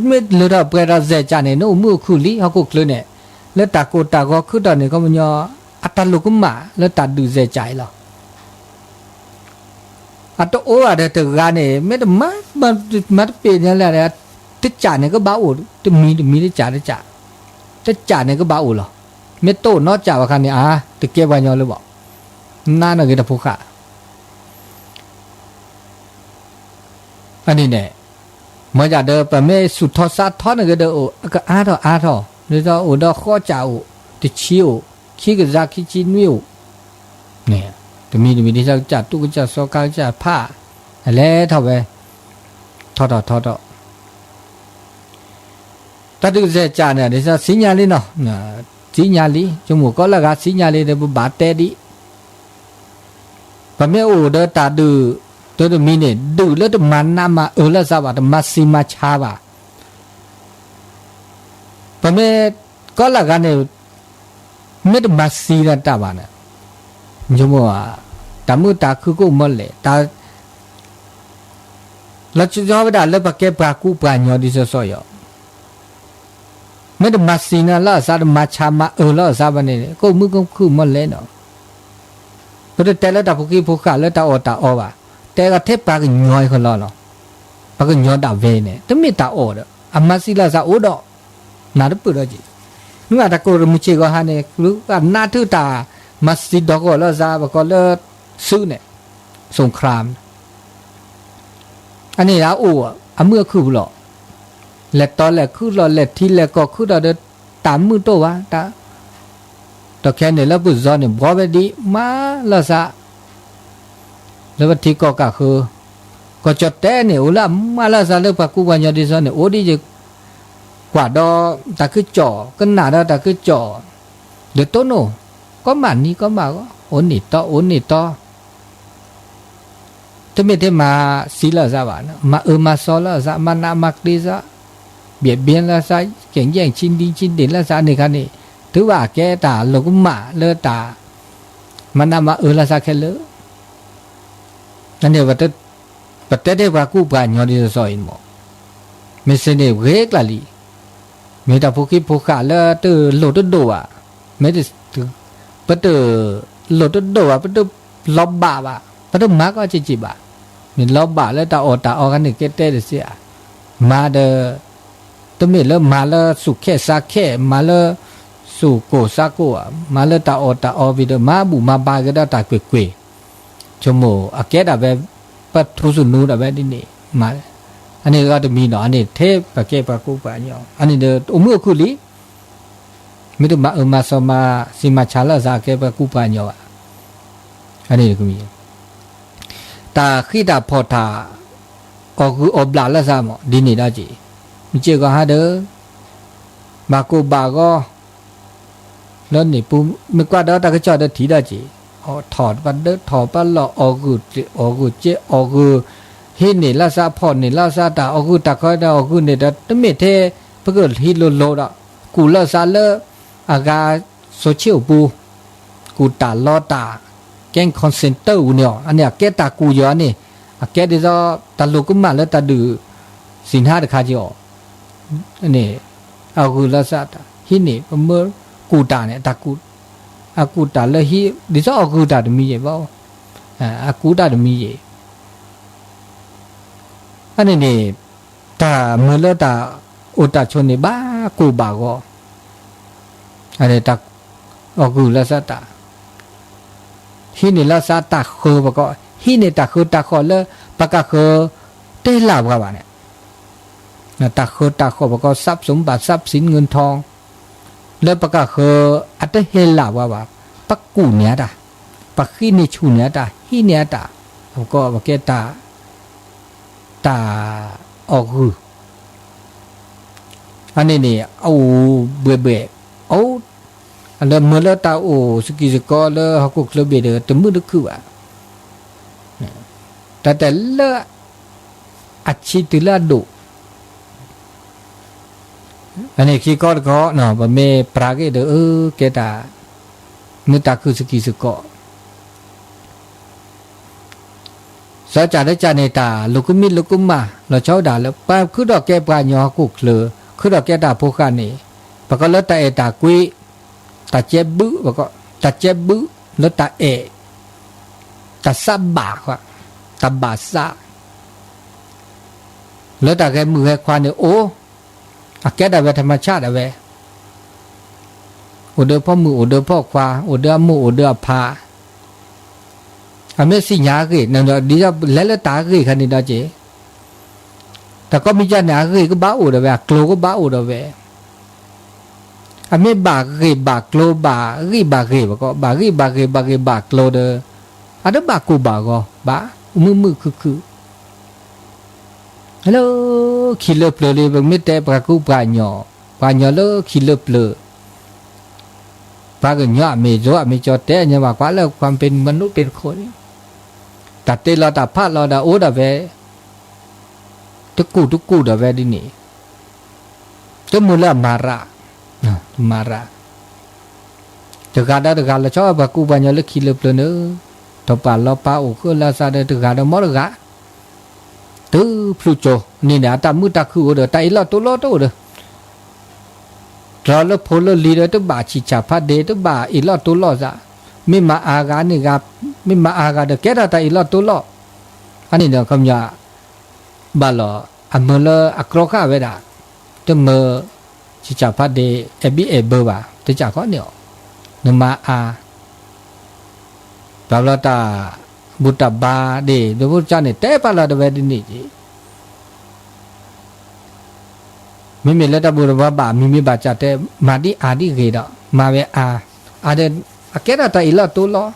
မ့ၢ်လၢထီၣ်ပှဲၤဒီးစဲးကၢ်န့ၣ် နအိၣ်မုာ်အိၣ်ခုၣ်လံ ဟီၣ်ခိၣ်ချၢန့ၣ်, လၢတၢ်ကိၢ်တၢ်ဂီၤခုၣ်ထီၣ်န့ၣ် ခီပညီ အတၢ်လိၣ်ကမၣ်လၢတၢ်ဒုးစဲးကၢ်အံၤလီၤ. အတအိၣ်ဘၣ်ဒီးတဂၤန့ၣ် မ့ၢ်တမၤ မၤတပ့ၤန့ၣ်လဲၣ်, တကၢ်န့ၣ်ကဘၣ်အိၣ်, တမံၤတမံၤတကၢ်တကၢ်, တကၢ်န့ၣ်ကဘၣ်အိၣ်လီၤ. မ့ၢ်တအိၣ်နီတကၢ်ဘၣ်ခါန့ၣ် အါ တကဲပှၤညီလၢၤဘၣ်, နးန့ၢ်ဂ့ၤတဖိဃၣ် အန့ၣ်န့ၣ်, မ်ယၤဒီး ပမ့ၢ်ဆူၣ်ထီၣ်သးထီန့ၣ်ဂ့ၤဒီး အကအါထီၣ်အါထီၣ်, ဒ်သိးအိၣ်ဒီးဃီကၠၣ်အိၣ်, တဆံအိၣ်, ခံကယၤခံဆံနွံအိၣ်, တမံၤတမံၤဒ်သိးကစၢ်တူၢ်ကစၢ်စီကါကစၢ်ဖး, အလဲၤထီၣ်ဝဲ, ထီထီၣ်ထီထီၣ် တၢ်ဒုးစဲးကၢ်န့ၣ် ဒ်သိးသ့ၣ်ညါလံနီၤ, သ့ၣ်ညါလံ, ဆိကမိၣ်ကီးလၢဂၤသ့ၣ်ညါလံဒီးပဘၣ်တဲဒံး, ပမ့ၢ်အိၣ်ဒီးတၢ်ဒုး, တမံၤန့ၣ် ဒုးလၢတမၤနးမၤအၢလၢသးဘၣ်, တမၤသံမၤဆါဘၣ်. ပမ့ၢ်ကီးလၢဂၤန့ၣ် မ့ၢ်တမၤသံလၢတၢ်ဘၣ်န့ၣ်, ဆိကမိၣ်, တၢ်မုာ်တၢ်ခုၣ်ကအိၣ်မ့ၢ်လဲၣ်, တၢ် လီၤဆီဝဲဒၣ်လၢပကဲပှၤကူပှၤညီဒ်သိးသိးအံၤ, မ့ၢ်တမၤသံနၤလၢအသး တမၤဆါမၤအၢလၢအသးဘၣ်န့ၣ် ကအိၣ်မုာ်ကအိၣ်ခုၣ်မ့ၢ်လဲၣ်နီၤ, ပတတဲလၢတၢ်ဖိခံဖိဃၣ်လၢတၢ်အီၣ်တၢ်အီဘၣ်, တဲဂၤထဲပှၤကညီအံၤကလီလီၤ, ပှၤကညီဒၣ်ဝဲန့ၣ် တမ့ၢ်တၢ်အီၣ်ဒီး အမၤသံလၢအသးအိၣ်ဒီး နၢ်တပၢၢ်ဒီးက့ၤ, နွံတၢ်ကိၢ်တမုၢ်ဆ့ၣ်ဂီၤဟါန့ၣ် ကနၢ်ထုတၢ်မၤသံဒီကီၢ်လၢအသး ပကိးလၢ သုးန့ၣ် စူၣ်ခရၣ် အန့ၣ်ဒၣ်အိၣ်အမုာ်အခုၣ်ပူၤလီၤ, လဲၤတီလဲၤခုၣ်လီၤ လဲၤထံလဲၤကီၢ်ခုၣ်ဒီး တၢ်မုာ်တအိၣ်ဘၣ်, တၢ် ဒီးခဲန့ၣ်လၢပၢ်စီၤန့ၣ် ဘှီဝဲဒ်မးလၢအသး လၢပထံကီၢ်ကၢ်ဃၢၤ, ကီၢ်ကၠီၣ်တဲၣ်န့ၣ် အိၣ်လၢအမးလၢအသးလၢပှၤကူပှၤညီဒ်သိးန့ၣ် အိၣ်ဒ်ယ ကွၢ်ဒီးတၢ်ကစီၣ် ကနၣ်ဒီးတၢ်ကစီၣ် ဒီးတိၢ်နီၣ် ကီမးနံၤကီမးဂီၤ အိၣ်န့ၢ်တီ အိၣ်န့ၢ်တီ တမ့ၢ်ထဲမၤသံလၢအသးဘၣ်, မၤအၢမၤသီလၢအသး, မၤနးမၤကျ့သး, ဘံၣ်ဘ့လၢသး, ကဲၣ်ယဲၣ်ဆံဒံဆံဒ့ၣ်လၢသးန့ၣ်ခါန့ၣ်, တုၤဘၣ်အကဲတၢ်လိာ်ကမၣ်လၢတၢ် မၤနးမၤအၢလၢသးခဲလၢာ်, န့ၣ် ပတဲထဲပှၤကူပှၤကညီဒ်သိးသိးအံၤမး, မ့ၢ်စ့ၢ်န့ၣ်ဂ့ၤကျါလံ, မ့ၢ်တၢ်ဖိခံဖိဃာ်လၢတလိၢ်တဒိၣ်ဘၣ်, မ့ၢ် ပတလိၢ်တဒိၣ်ဘၣ်, ပတလီၤဘၣ်ဘၣ်, ပတမၤကီက့ၤက့ၤဘၣ်, မ့ၢ်လီၤဘၣ်လၢတၢ်အီၣ်တၢ်အီခါန့ၣ်ကဲတဲတသ့ဧါ, မၤဒီး တမ့ၢ်လၢမၤလၢသူၣ်ခဲသးခဲ, မၤလၢသူၣ်ကိၢ်သးကိၢ်ဧါ, မၤလၢတၢ်အီၣ်တၢ်အီဝံၤဒီး မၤဘူၣ်မၤဘါက့ၤဒီးတၢ်ကွ့ၢ်ကွ့ၢ်, ဆိကမိၣ်အကဲဒၣ်ဝဲ ပထူသနူဒၣ်ဝဲဒ်န့ၣ်, မၤ အန့ၣ်ဂီၢ်တမံၤနီၤ, အန့ၣ်ထဲပကဲပှၤကူပှၤကညီ, အန့ၣ်ဒီးအိၣ်မုာ်အိၣ်ခုၣ်လံ, မ့ၢ်တမၤအၢမၤသီမၤသံမၤဆါလၢအသးကဲပှၤကူပှၤကညီဘၣ်, အန့ၣ်တမံၤ တၢ်ဃံတၢ်ဖီၣ်တၢ် အီၣ်ဂုၢ်အီၣ်ဘျၣ်လၢသးမး ဒ်န့ၣ်ဒီးက့ၤ, မ့ၢ်က့ၤဂီၤဟါဒီး ဘၣ်ကိၢ်ဘၣ်ဂီၤ လၢန့ၣ်ပူၤ မ့ၢ်ကွၢ်ဒီးတၢ်ကစီၣ်ဒီးထံၣ်ဒီးက့ၤ, ထီၣ်ပဒၢထီၣ်ပလီၢ် အီၣ်ဂုၢ်အီၣ်ဂုၢ်ကဲ အီၣ်ဂုၢ် ဟံးန့ၢ်လၢသးဖီၣ်န့ၢ်လၢသးတၢ် အီၣ်ဂုၢ်တၢ်ခီဒီးအီၣ်ဂုၢ်န့ၣ်ဒီး တမ့ၢ်ထဲ ပကဟံးလိၤလိၤဒီး ကူၣ်လၢသးလၢ အဂၤ စိၤဆ့ၣ်အိၣ်ပူၤ ကူၣ်တၢ်လီတၢ် ကဲ call center အူန့ၣ်အီၤ အန့ၣ်အကဲတၢ်ကူၣ်ယီၤန့ၣ် အကဲဒ်သိး တၢ်လိာ်ကမၣ်လၢတၢ်ဒုး သ့ၣ်ညါတခါက့ၤအီၤ န့ၣ် အဂုၢ်လၢသးတၢ် ဟံးန့ၢ် ပမၢကူၣ်တၢ်န့ၣ် အကူၣ်တၢ်လၢဟံး ဒ်သိးအဂုၢ်တၢ်တမံၤယဲၢ်ဘၣ် အကူၣ်တၢ်တမံၤယဲၢ် အန့ၣ်န့ၣ် တၢ်မၢလၢတၢ်အိၣ်တၢ်ဆိးန့ၣ် ဘၣ်ကိၢ်ဘၣ်ဂီၤ အဂုၢ်လၢသးတၢ် ဟံးန့ၢ်လၢသးတၢ်ဃၢၤပကီး ဟံးန့ၢ်တၢ်ဃၢၤတၢ်ဃီၤလၢ ပကဃၢၤ တဟဲလၢပှၤဘၣ်န့ၣ် တၢ်ဃၢၤတၢ်ဃီၤပကီး ทรัพย์สมบัติ ทรัพย์สินเงินทอง လၢပကဃၢၤ အတဟဲလၢပှၤဘၣ် ပကူၣ်န့ၢ်အတၢ် ပဃံးန့ၢ်ဆူၣ်န့ၢ်အတၢ် ဟံးန့ၢ်အတၢ် ပကီးပကဲတၢ် တၢ်အီၣ်ဂုၢ် အန့ၣ်န့ၣ် အအိၣ်ဘှဲၣ်ဘှဲၣ် အိၣ် လၢမၢလၢတၢ်အိၣ်စကံးစကီးလၢဟီၣ်ခိၣ်ချၢဘ့ၣ်ဒီး တမုာ်တခုၣ်ဘၣ် တၢ်တဲလၢ အဆံးတုၤလၢအဒိၣ် အန့ၣ်ခံကီတကီ ပမ့ၢ်ပြးက့ၤဒီး အၢ ကဲတၢ် မ့ၢ်တၢ်ခုၣ်စကံးစကီး စီၤကၢ်လၢကၢ်န့ၣ် တၢ်လိာ်ကမံလိာ်ကမၣ် လီၤဆီဒၣ်လၢ ပှၤခုဒီးကဲပှၤကညီဟီၣ်ခိၣ်ချၢ ခုဒီးကဲတၢ်ဖိဃာ်န့ၣ် ပကီးလၢတၢ်အဲၣ်တၢ်ကွံ တၢ်ကဲဘု ပကီး တၢ်ကဲဘု လၢတၢ်အဲၣ် တၢ်သးဘၣ် တၢ်ဘၣ်သး လၢတၢ်ဂဲၤမုၣ်ဂဲၤခွါန့ၣ်အိၣ် အကဲဒၣ်ဝဲ ธรรมชาติ ဒၣ်ဝဲ အိၣ်ဒီးဖိမုၣ် အိၣ်ဒီးဖိခွါ အိၣ်ဒီးအမိၢ် အိၣ်ဒီးအဖါ အမ့ၢ်သ့ၣ်ညါအဂ့ၢ် ဒ်သိးလဲၤလၢတၢ်အဂ့ၢ်ခါန့ၣ်ဒီးက့ၤ တၢ်ကိးမံၤဒ်န့ၣ် အဂ့ၢ်ကဘၣ်အိၣ်ဒီးဝဲ အကျိၤကဘၣ်အိၣ်ဒီးဝဲ အမ့ၢ်ဘၣ်ဂ့ၢ်ဘၣ်ကျိၤ ဘၣ်ဂံၢ်ဘၣ်ဂ့ၤ ပကီး ဘၣ်ဂံၢ်ဘၣ်ဂ့ၤ ဘၣ်ဂ့ၢ်ဘၣ်ကျိၤဒီး အတဘၣ်ကိၢ်ဘၣ်ဂီၤဘၣ် မုာ်မုာ်ခုၣ်ခုၣ် လၢခံလၢပျၢၤလံ ပမ့ၢ်တဲပှၤကူပှၤကညီ ပှၤကညီလၢခံလၢပျၢၤ ပှၤကညီအမ့ၢ်စိအမ့ၢ်ကၠီတဲ ညါဘၣ်ကွၢ်လၢ ความเป็นมนุษย์เป็นคน တၢ်တ့လီၤတၢ်ဖးလီၤဒီးအိၣ်ဒီးဝဲ တကူၣ်တကူၣ်ဒီးဝဲဒ်န့ၣ် တမုာ်လၢအမၤရၣ် မၤရၣ် တဂၤဒီးတဂၤလီၤဆီ ပှၤကူပှၤကညီလၢခံလၢပျၢၤန့ၣ် ထီၣ်ပာ်လီၤပာ်အိၣ်ဃုာ်လၢသးဒီးတဂၤဒီးမီတဂၤ တုၤဖျိကၠိန့ၣ်န့ၣ် အတၢ်မုာ်တၢ်ခုၣ်အိၣ်ဒီး တၢ်အ့ၣ်လိာ်တိလိာ်တအိၣ်ဒီး တြီလၢဖိလၢလံၤဒီး တဘၣ်ဆံးဆံးဖးဒ့ တဘၣ်အ့ၣ်လိာ်တိလိာ်သး မ့ၢ်မၤအါဂၤန့ၣ်ဂၤ မ့ၢ်မၤအါဂၤဒီး ကဲထီၣ်တၢ်အ့ၣ်လိာ်တိလိာ် အန့ၣ်ဒီး ခီပညီ ဘၣ်လီၤ အမၢလၢအကြီဃာ်ဝဲဒၣ် တမၢ ဆံးဆံးဖးဒ့ အဲၣ်ဘံၣ်အဲၣ်ဘၢဘၣ် တကးဃီန့ၣ်အီၤ နမၤအါ ပှၤဘျီတၢ်ဘူၣ်တၢ်ဘါဒ့ၣ် ဒိဖိတကးန့ၣ် တဲပာ်လီၤတဝဲဒ်န့ၣ်က့ၤ မ့မ့ၢ်လၢတၢ်ဘူၣ်တၢ်ဘါဘၣ် မံၤမ့ၢ်ဘၣ်စးတဲ မၤဒ်အါဒ်ဂ့ၤဒီး မၤဝဲအါ အါဒီး အကဲထီၣ်တၢ်အ့ၣ်လိာ်တိလိာ်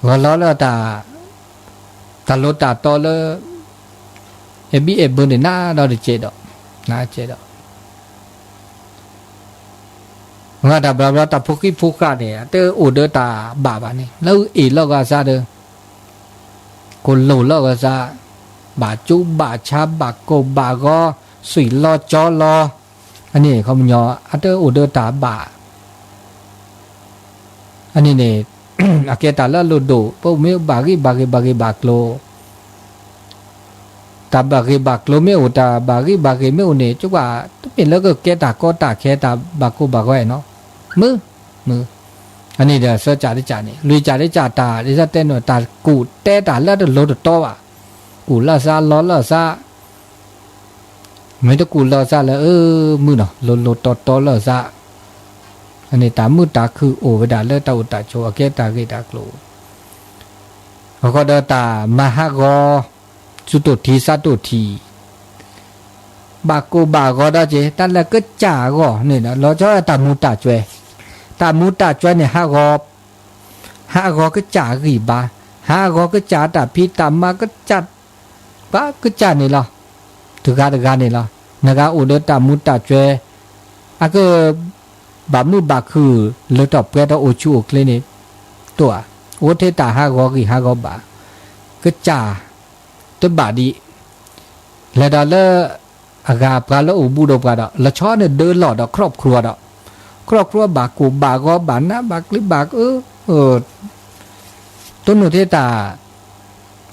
ဂီၤလီၤလၢတၢ် တၢ်လိၤတၢ်တီလၢ အဲၣ်ဘံၣ်အဲၣ်ဘၢန့ၣ်နၤဒီးတကဲးဒီး နကဲဒီး မ့ၢ်တၢ်ဘျီဘျီ တၢ်ဖိဃံဖိဃာ်န့ၣ် အတအိၣ်ဒီးတၢ်ဘၣ်ဘၣ်န့ၣ် လၢအ့ၣ်လိာ်ကစၢ်ဒီး ကိၢ်လိာ်လိာ်ကစၢ်, ဘၣ်ကၠိဘၣ်ဆါ ဘၣ်ကိၢ်ဘၣ်ဂီၤ, စွံၣ်လီၤကၠီလီၤ, အန့ၣ်ခီပညီ အတအိၣ်ဒီးတၢ်ဘၣ် အန့ၣ်န့ၣ် အကဲတၢ်လၢအလိၣ်ဒိၣ်, ပမ့ၢ်ဘၣ်ဂံၢ်ဘၣ်ဂ့ၤ ဘၣ်ဂ့ၤဘၣ်ကျိၤ, တၢ်ဘၣ်ဂ့ၤဘၣ်ကျိၤမ့ၢ်အိၣ် တၢ်ဘၣ်ဂ့ၤဘၣ်ဂ့ၤမ့ၢ်အိၣ်န့ၣ် ကၠိဘၣ် တမ့ၢ်လၢကကဲတၢ်ကီတၢ်ခဲ တၢ်ဘၣ်ကိၢ်ဘၣ်ဂီၤနီၤ, မုာ်, မုာ်, အန့ၣ်ဒီး စၢကၠးတကၠးန့ၣ် လွံၢ်ကၠးတကၠး တၢ်ဒ်သိးတဲန့ၣ် တၢ်ကူၣ်တဲတၢ်လၢတလိၤတတီဘၣ်, ကူၣ်လၢစၢ လီၤလၢစၢ မ့ၢ်တကူၣ်လၢစၢလၢ အၢ မုာ်နီၤ လိၤလိၤတီတီလၢစၢ, အန့ၣ်တၢ်မုာ်တၢ်ခုၣ်အိၣ်ဝဲဒၣ်လၢတၢ်အိၣ်တၢ်ဆိး အကဲတၢ်ဂ့ၢ်တၢ်ကျိၤ, အဃိဒီးတၢ်မၤဟးဂီၤ စုတိၢ်ထံ စးတိၢ်ထံ ဘၣ်ကိၢ်ဘၣ်ဂီၤဒီးက့ၤ တၢ်လၢကစၢ်အဂီၢ်န့ၣ်ဒီး လီၤဆီဒၣ်တၢ်မူၤတၢ်စွဲ, တၢ်မူၤတၢ်စွဲန့ၣ် ဟးဂီၤ ဟးဂီၤကစၢ်အဂံၢ်ဘါ, ဟးဂီၤကစၢ်အတၢ်ဖံးတၢ်မၤကစၢ်, ဘၣ်ကစၢ်န့ၣ်လီၤ, တဂၤတဂၤန့ၣ်လီၤ, နဂၤအိၣ်ဒီးတၢ်မူၤတၢ်စွဲ, အက ဘၣ်မုာ်ဘၣ်ခုၣ်လၢထီၣ်ပှဲၤထီၣ်အိၣ်ဆူၣ်အိၣ်ချ့န့ၣ်, တိၢ်ဧါ, အိၣ်ထဲတၢ်ဟးဂီၤဂံၢ်ဟးဂီၤဘါ, ကစၢ် တဘၣ်ဒံး, လဲၤဒီးလၢ အဂၤပှၤလၢအိၣ်ဘူးဒီးပှၤဒီး လီၤဆီန့ၣ်ဒၢလီၢ်ဒီး ครอบครัว ဒီး ครอบครัว ဘၣ်ကိၢ်ဘၣ်ဂီၤဘၣ်နးဘၣ်ကျံးဘၣ် တိၢ်နီၣ်ထဲတၢ်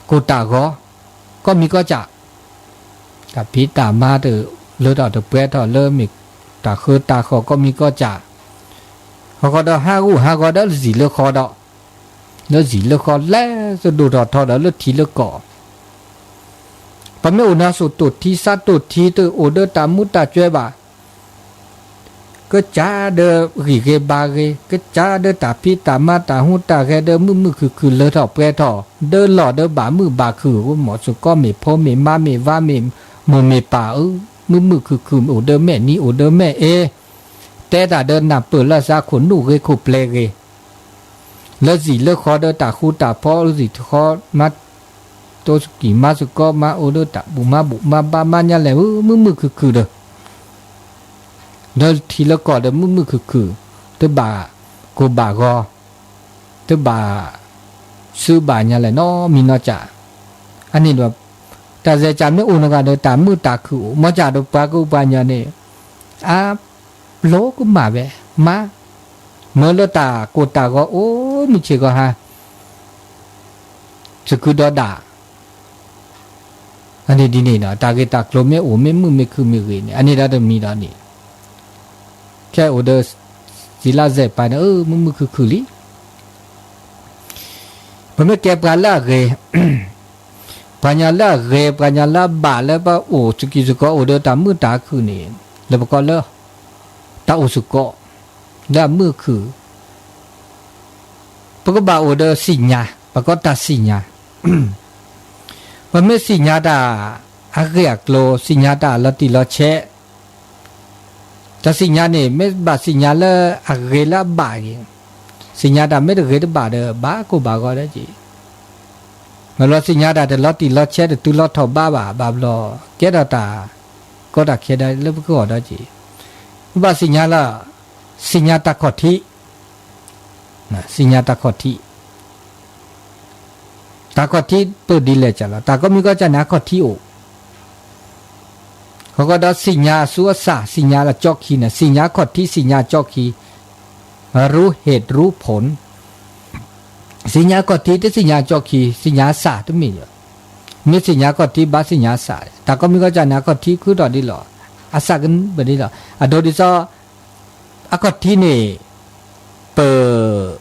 ကိၢ်တၢ်ဂီၤ, ကီၢ်မံၤကီၢ်စၢ်, တၢ်ဖံးတၢ်မၤတလၢထီၣ်တပှဲၤထီၣ်လၢမ့ၢ်တၢ်ဃၢတၢ်ဃီၣ်ကီၢ်မံၤကီၢ်စၢ်, ဟီၣ်ဃီဒီးဟးဂူာ်ဟးဂီၤဒီးလၢစံၣ်လၢဃီဒီး, လၢစံၣ်လၢဃီလဲၤစဒိၣ်ထီၣ်ထီဒီးလၢထံလၢကီၢ် ပမ့ၢ်အိၣ်နၤစိၤတိၢ်ထံ စးတိၢ်ထံ တအိၣ်ဒီးတၢ်မူၤတၢ်စွဲဘၣ်, ကစၢ်ဒီးဂံၢ်ဂ့ၤဘါဂ့ၤ, ကစၢ်ဒီးတၢ်ဖံးတၢ်မၤတၢ်ဟူးတၢ်ဂဲၤဒီးမုာ်မုာ်ခုၣ်ခုၣ်လၢထီၣ်ပှဲၤထီၣ်, ဒၢလီၢ်ဒီးဘၣ်မုာ်ဘၣ်ခုၣ်, မ့ၢ်စ့ၢ်ကီးမ့ၢ်ဖိမ့ၢ်မါမ့ၢ်ဝၤမ့ၢ်မိၢ်မ့ၢ်ပၢ်ဧၢ, မုာ်မုာ်ခုၣ်ခုၣ်အိၣ်ဒီးမဲာ်နံၤအိၣ်ဒီးမဲာ်အ့, တဲတၢ်ဒီးနၢ်ပၢၢ်လၢစးခိၣ်နူာ်ဂ့ၤခိၣ်ပျဲၤဂ့ၤ လၢစံၣ်လၢဃီဒီးတၢ်ဃူတၢ်ဖိးလၢစံၣ်တဃီ မၤတိစကံၢ်မၤစ့ၢ်ကီး မၤအိၣ်ဒီးတၢ်ဘူၣ်မၤဘူၣ်မၤဘါမၤညါလဲၣ် မုာ်မုာ်ခုၣ်ခုၣ်ဒီး လၢထံလၢကီၢ်ဒီးမုာ်မုာ်ခုၣ်ခုၣ်, တဘၣ်ကိၢ်ဘၣ်ဂီၤ, တဘၣ်စုဘၣ်ညါလဲၣ်နီတမံၤနီတမံၤ, အန့ၣ်ဒီး တၢ်စဲးကၢ်မ့ၢ်အိၣ်နဂၤဒီးတၢ်မုာ်တၢ်ခုၣ်အိၣ်, မ့ၢ်ကၢ်ဒီးပှၤကပှၤညီန့ၣ် အ လိကမၣ်ဝဲ, မါ, မၢလၢတၢ်ကိၢ်တၢ်ဂီၤအိၣ်မုၢ်ဆ့ၣ်ဂီၤဟါ, စကုဒီဒၣ်, အန့ၣ်ဒ်န့ၣ်ဒီး တၢ်ဂ့ၢ်တၢ်ကျိၤမ့ၢ်အိၣ် မ့ၢ်မုာ်မ့ၢ်ခုၣ်မ့ၢ်ဂ့ၤန့ၣ် အန့ၣ်ဒီးတမံၤဒီးန့ၣ်, ခဲအိၣ်ဒီး စံလါစဲးပၤန့ၣ် အၢ မုာ်မုာ်ခုၣ်ခုၣ်လံ ပမ့ၢ်ကဲပှၤလၢအဂ့ၤ, ပှၤညီလၢအဂ့ၤ ပှၤညီလၢအဘၣ်လၢပအိၣ်စကံစကီးအိၣ်ဒီးတၢ်မုာ်တၢ်ခုၣ်န့ၣ်, လၢပကိးလၢ တၢ်အိၣ်စကီး, လၢအမုာ်ခုၣ်, ပကဘၣ်အိၣ်ဒီးစံၣ်ညါ, ပကိးတၢ်စံၣ်ညါ, ပမ့ၢ်စံၣ်ညါတၢ်အဂ့ၢ်အကျိၤ, စံၣ်ညါတၢ်လီၤတံၢ်လီၤဆဲး တၢ်စံၣ်ညါန့ၣ် မ့ၢ်ဘၣ်စံၣ်ညါလၢအဂ့ၤလၢအဘၣ်ဂ့ၤ, စံၣ်ညါတၢ်မ့ၢ်တဂ့ၤတဘၣ်ဒီး ဘၣ်ကိၢ်ဘၣ်ဂီၤဒီးက့ၤ, မ့ၢ်ဘျီစံၣ်ညါတၢ်တလီၤတံၢ်လီၤဆဲး တတုၤလီၤထီၣ်ဘးဘၣ်, ဘၣ်ဘျီ ကဲထီၣ်တၢ်ကီတၢ်ခဲဒီးလၢပကဂီၢ်ဒီးက့ၤ, ဘၣ်စံၣ်ညါလၢ စံၣ်ညါတၢ်ခီၣ်ထံး, စံၣ်ညါတၢ်ခီၣ်ထံး တၢ်ခီၣ်ထံးပၢၢ်ဒ်လဲၣ်ကလီၤ, တၢ်ကိးမံၤကိးကၢ်န့ၣ် အခီၣ်ထံးအိၣ်, အဃိဒီးစံၣ်ညါအဆူအစၢ်, စံၣ်ညါအကၠီခံန့ၣ်, စံၣ်ညါအခီၣ်ထံး စံၣ်ညါအကၠီခံ, ရူဟ့ၣ်ရူဖိၣ်, စံၣ်ညါအခီၣ်ထံး တစံၣ်ညါအကၠီခံ, စံၣ်ညါအစၢ်တမ့ၢ်, မ့ၢ်စံၣ်ညါအခီၣ်ထံး ဘၣ်စံၣ်ညါအစၢ်, တၢ်ကိးမံၤကိးကၢ်န့ၣ် အခီၣ်ထံးခုထီၣ်ဒ်လီၤ, အစၢ်ကပၢၢ်ဒ်လီၤ, အဒိဒ်သိး အခီၣ်ထံးန့ၣ် ပ ဒ်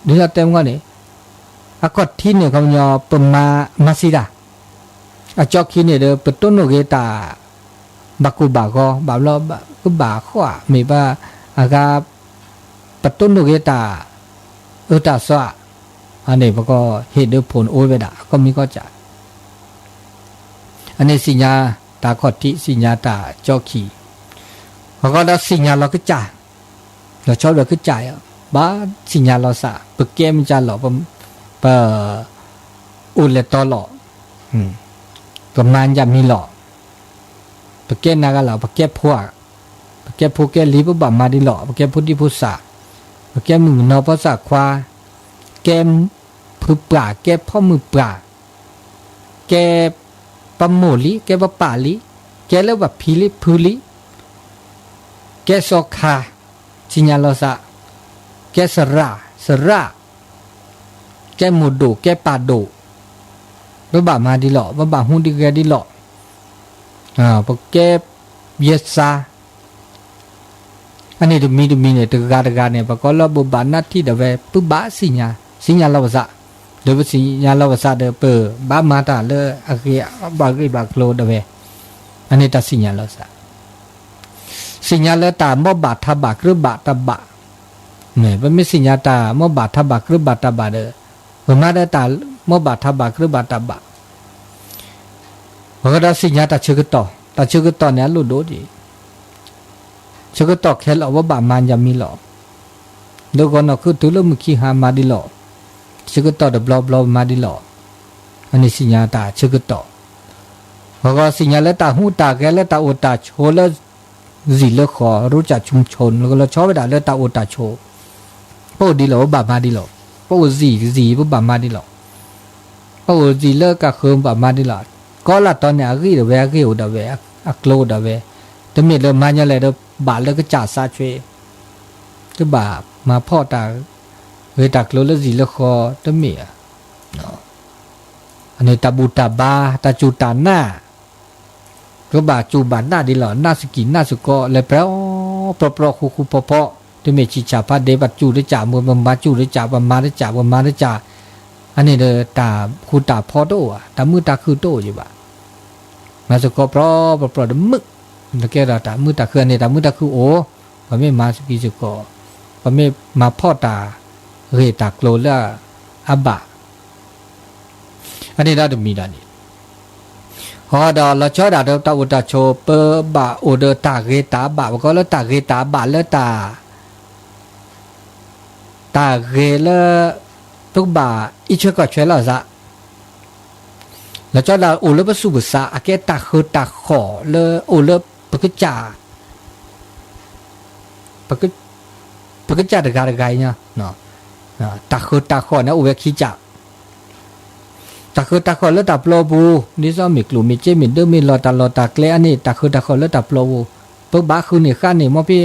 သိးတဲမ့ၢ်န့ၣ်, အခီၣ်ထံးန့ၣ် ခီပညီ ပမၤ မၤစံတၢ်, အကၠီခံန့ၣ်ဒီး ပတိၢ်နီၣ်ဂ့ၤတၢ် ဘၣ်ကိၢ်ဘၣ်ဂီၤ ဘၣ်ဘျီ ကဘၣ်ဃီဧါ မ့ၢ်ဘၣ် အဂၤ ပတိၢ်နီၣ်ဂ့ၤတၢ် အၢတၢ်သီဧါ, အန့ၣ် ပကဟ့ၣ်ဒုးဖိန့ၣ်အိၣ်ဝဲဒၣ် အခီပညီကၢ် အန့ၣ်စံၣ်ညါတၢ်ခီၣ်ထံး စံၣ်ညါတၢ်ကၠီခံ, အဃိဒီးစံၣ်ညါလီၤကစၢ်, လီၤဆီဒီးကစၢ်, ဘၣ်စံၣ်ညါလီၤစၢ်, ပကဲမ့ၢ်ကၢ်လီၤ, ပ အိၣ်လဲၤတီလီၤ, ပမၤကၢ်မံၤလီၤ, ပကဲနၤဂၤလီၤ ပကဲဖိဧါ, ပကဲဖိကဲလံၤ ပဘၣ်မၤဒ်လီၤ. ပကဲဖိဒံဖိသၣ်, ပကဲမုၣ်ကနီၤဖီသၣ်ခွါ, ကဲဖုပှၢ် ကဲဖီမုၢ်ပှၢ်, ကဲပမိၢ်လံ ကဲပပၢ်လံ, ကဲလၢပဖံလံဖုလံ, ကဲစီၤခါ, စံၣ်ညါလီၤသး, ကဲသရၣ် သရၣ်, ကဲမိၢ်ဒိၣ် ကဲပၢ်ဒိၣ်, ပဘၣ်မၤဒ်လီၤ ပဘၣ်ဟူးဒ်ဂဲၤဒ်လီၤ. ပကဲယဲစါ, အန့ၣ်တမံၤတမံၤန့ၣ် တဂၤတဂၤန့ၣ် ပကိးလၢဘိးဘၣ်နၢ်ထံၣ်ဒၣ်ဝဲ ပုၢ်ဘၣ်စံၣ်ညါ, စံၣ်ညါလီၤပသး, ဒီးပစံၣ်ညါလီၤပသးဒီး ပဘၣ်မၤတၢ်လၢအဂ့ၤ ဘၣ်ဂ့ၢ်ဘၣ်ကျိၤဒၣ်ဝဲ, အန့ၣ်တၢ်စံၣ်ညါလီၤပသး စံၣ်ညါလၢတၢ်မိၣ်ဘၣ်ထးဘၣ်ကြၢးဘၣ်တၢ်ဘၣ်, ပမ့ၢ်စံၣ်ညါတၢ်မိၣ်ဘၣ်ထးဘၣ်ကြၢးဘၣ်တၢ်ဘၣ်ဒီး ပမၤဒီးတၢ်မိၣ်ဘၣ်ထးဘၣ်ကြၢးဘၣ်တၢ်ဘၣ် အဃိဒီးစံၣ်ညါတၢ်ဆၢကတီၢ်, တၢ်ဆၢကတီၢ်န့ၣ်အလိၣ်ဒိၣ်ဒံး, ဆၢကတီၢ်ခဲလၢာ် ပဘၣ်မၤယၤမံၤလီၤ. လၢဂီၤနီၢ်ခုတုၤလၢမုၢ်ခံဟါမၤဒ်လီၤ, ဆၢကတီၢ်တဘျီဘျီမၤဒ်လီၤ. အန့ၣ်စံၣ်ညါတၢ်ဆၢကတီၢ်, အဂီၢ်စံၣ်ညါလၢတၢ်ဟူးတၢ်ဂဲၤလၢတၢ်အိၣ်တၢ်ဆိးလၢ စံၣ်လၢဃီၤ ရိကၠးဆူဆိ လၢကလီၤဆီဝဲဒၣ်လၢတၢ်အိၣ်တၢ်ဆိး, ပအိၣ်ဒ်လီၤ ပဘၣ်မၤဒ်လီၤ, ပအိၣ်စံၣ်စံၣ် ပဘၣ်မၤဒ်လီၤ, ပအိၣ်စံၣ်လၢကဃၢၤ ပဘၣ်မၤဒ်လီၤ, ကိးလၢတီၤန့ၣ် အဂ့ၢ်ဒၣ်ဝဲ အဂ့ၢ်အိၣ်ဒၣ်ဝဲ, အကျိၤဒၣ်ဝဲ, တမ့ၢ်လၢမၤညီလဲၣ်ဒီး ဘၣ်လၢကစၢ်စးဆွ့, တဘၣ်မၤဖီၣ်တၢ်ဂ့ၤတၢ်ကျိၤလၢစံၣ်လၢဃီၤ တမ့ၢ်ဧါ. အန့ၣ်တၢ်ဘူၣ်တၢ်ဘါ တၢ်စူၢ်တၢ်နာ် ကဘၣ်စူၢ်ဘၣ်နာ်ဒ်လီၤ, နာ်စကံၢ်နာ်စကီး လဲၤပြဲအီၤ ပြီပြီဃူဃူဖိးဖိး, တမ့ၢ်ဆံးဆါဖးဒ့ ပစူၢ်တစၢ်မ့ၢ် ပမၤစူၢ်တစၢ် ပမၤတစၢ် ပမၤတစၢ်, အန့ၣ်ဒီးတၢ်ဃူတၢ်ဖိးတအိၣ်ဘၣ်, တၢ်မုာ်တၢ်ခုၣ်တအိၣ်ယဘၣ်. မၤစကီးပြီပြီတမုာ်, နကဲဒီးတၢ်မုာ်တၢ်ခုၣ်န့ၣ် တၢ်မုာ်တၢ်ခုၣ်အိၣ်, ပမ့ၢ်မၤစကံၢ်စကီး, ပမ့ၢ်မၤဖီၣ်တၢ်ဂ့ၤတၢ်ကျိၤလၢအဘၣ် အန့ၣ်ဒီးတမံၤဒီးန့ၣ်, အဃိဒီးလီၤဆီဒၣ်တၢ်အိၣ်တၢ်ဆိး ပဘၣ်အိၣ်ဒီးတၢ်ဂ့ၤတၢ်ဘၣ်, ပကိးလၢတၢ်ဂ့ၤတၢ်ဘၣ်လၢတၢ်, တၢ်ဂ့ၤလၢ ပကဘၣ်အံးထွဲကွၢ်ထွဲလိာ်သး, လီၤဆီဒၣ်အိၣ်လၢပသူၣ်ပသး အကဲတၢ်ဃၢတၢ်ဃီၣ်လၢအိၣ်လၢပကစၢ် ပကစၢ်တဂၤတဂၤအံၤ, တၢ်ဃၢတၢ်ဃီၣ်န့ၣ်အိၣ်ဝဲခံကၢ်, တၢ်ဃၢတၢ်ဃီၣ်လၢတၢ်ပျီပူၤ, ဒ်သိးမ့ၢ်ကျိၣ်မ့ၢ်စ့မ့ၢ်ဒၢမ့ၢ်လီၤတၢ်လီၢ်တၢ်ကျဲအန့ၣ် တၢ်ဃၢတၢ်ဃီၣ်လၢတၢ်ပျီပူၤ, ပဘၣ်ဃုန့ၢ်ဃါန့ၢ် မ်ဖဲ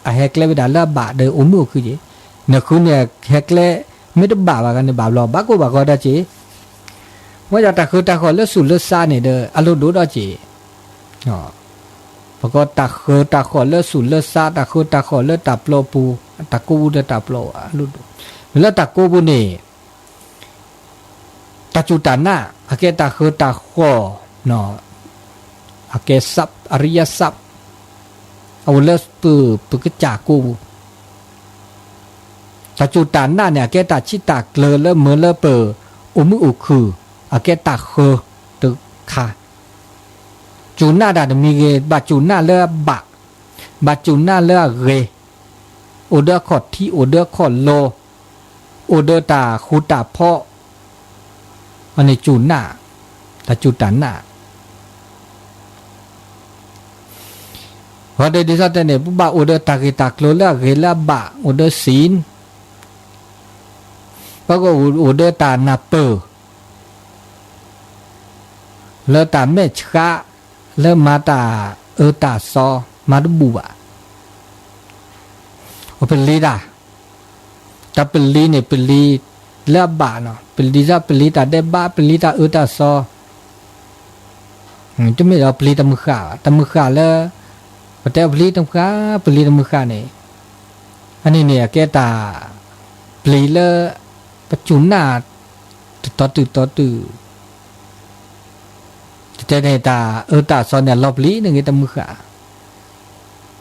အဟဲကျဲဝဲဒၣ်လၢအဘၣ်ဒီးအိၣ်မုာ်အိၣ်ခုၣ်က့ၤ, နဃုန့ၢ်ဟဲကျဲ မ့ၢ်တဘၣ်ဘၣ်ဂၤန့ၣ် ဘၣ်ဘျီဘၣ်ကိၢ်ဘၣ်ဂီၤဒီးက့ၤ, မ့ၢ်ဒီးတၢ်ဃၢတၢ်ဃီၣ်လၢသူၣ်လၢသးန့ၣ်ဒီး အလိၣ်ဒိၣ်ဒီးက့ၤ ပကိးတၢ်ဃၢတၢ်ဃီၣ်လၢသူၣ်လၢသး တၢ်ဃၢတၢ်ဃီၣ်လၢတၢ်ပျီပူၤ, တၢ်ကိးပူၤဒီးတၢ်ပျီအလိၣ်ဒိၣ်, လၢတၢ်ကိးပူၤန့ၣ် တၢ်စူၢ်တၢ်နာ် အကဲတၢ်ဃၢတၢ်ဃီၣ်, အကဲ သပ်း အရိယသပ်း, အအိၣ်လၢပ ပကစၢ်ကိးပူၤ, တၢ်စူၢ်တၢ်နာ်န့ၣ် အကဲတၢ်ဆံးတၢ်ကျၢၤလၢမ့ၢ်လၢပ အိၣ်မုာ်အိၣ်ခုၣ်, အကဲတၢ်ဃၢတခါ, စူၢ်နာ်တၢ်တမံၤဂ့ၤ, ဘၣ်စူၢ်နာ်လၢအဘၣ်, ဘၣ်စူၢ်နာ်လၢအဂ့ၤ, အိၣ်ဒီးအခီၣ်ထံး အိၣ်ဒီးအခီၣ်လီၤ, အိၣ်ဒီးတၢ်ဃူတၢ်ဖိး, အန့ၣ်စူၢ်နာ်, တၢ်စူၢ်တၢ်နာ် ဃီဒီးဒ်သိးတဲန့ၣ် ပဘၣ်အိၣ်ဒီးတၢ်ဂ့ၢ်တၢ်ကျိၤလၢအဂ့ၤလၢအဘၣ်, အိၣ်ဒီးစံၣ်, ပကအိၣ်ဒီးတၢ်နၢ်ပၢၢ် လၢတၢ်မဲာ်ဆှး, လၢမၤတၢ်အၢတၢ်သီ မၤတဘူၣ်ဘၣ်, အိၣ်ပလံၤတၢ်, တၢ်ပလံၤန့ၣ် ပလံၤလၢအဘၣ်နီၤ, ပလံၤသးပလံၤတၢ်ဒဲးဘး ပလံၤတၢ်အၢတၢ်သီ တမ့ၢ်ဒီးပလံၤတမုၢ်ဃၣ်, တမုၢ်ဃၣ်လၢ ပတဲပလံၤတမုၢ်ဃၣ်, ပလံၤတမုၢ်ဃၣ်န့ၣ်, အန့ၣ်န့ၣ် အကဲတၢ်ပျံၤလၢ ပစူၢ်နာ် တတီတုၤတီတုၤ, တတဲန့ၣ် တၢ်အၢတၢ်သီန့ၣ် အလီၤပျံၤန့ၣ်ဂ့ၤ တမုၢ်ဃၣ်,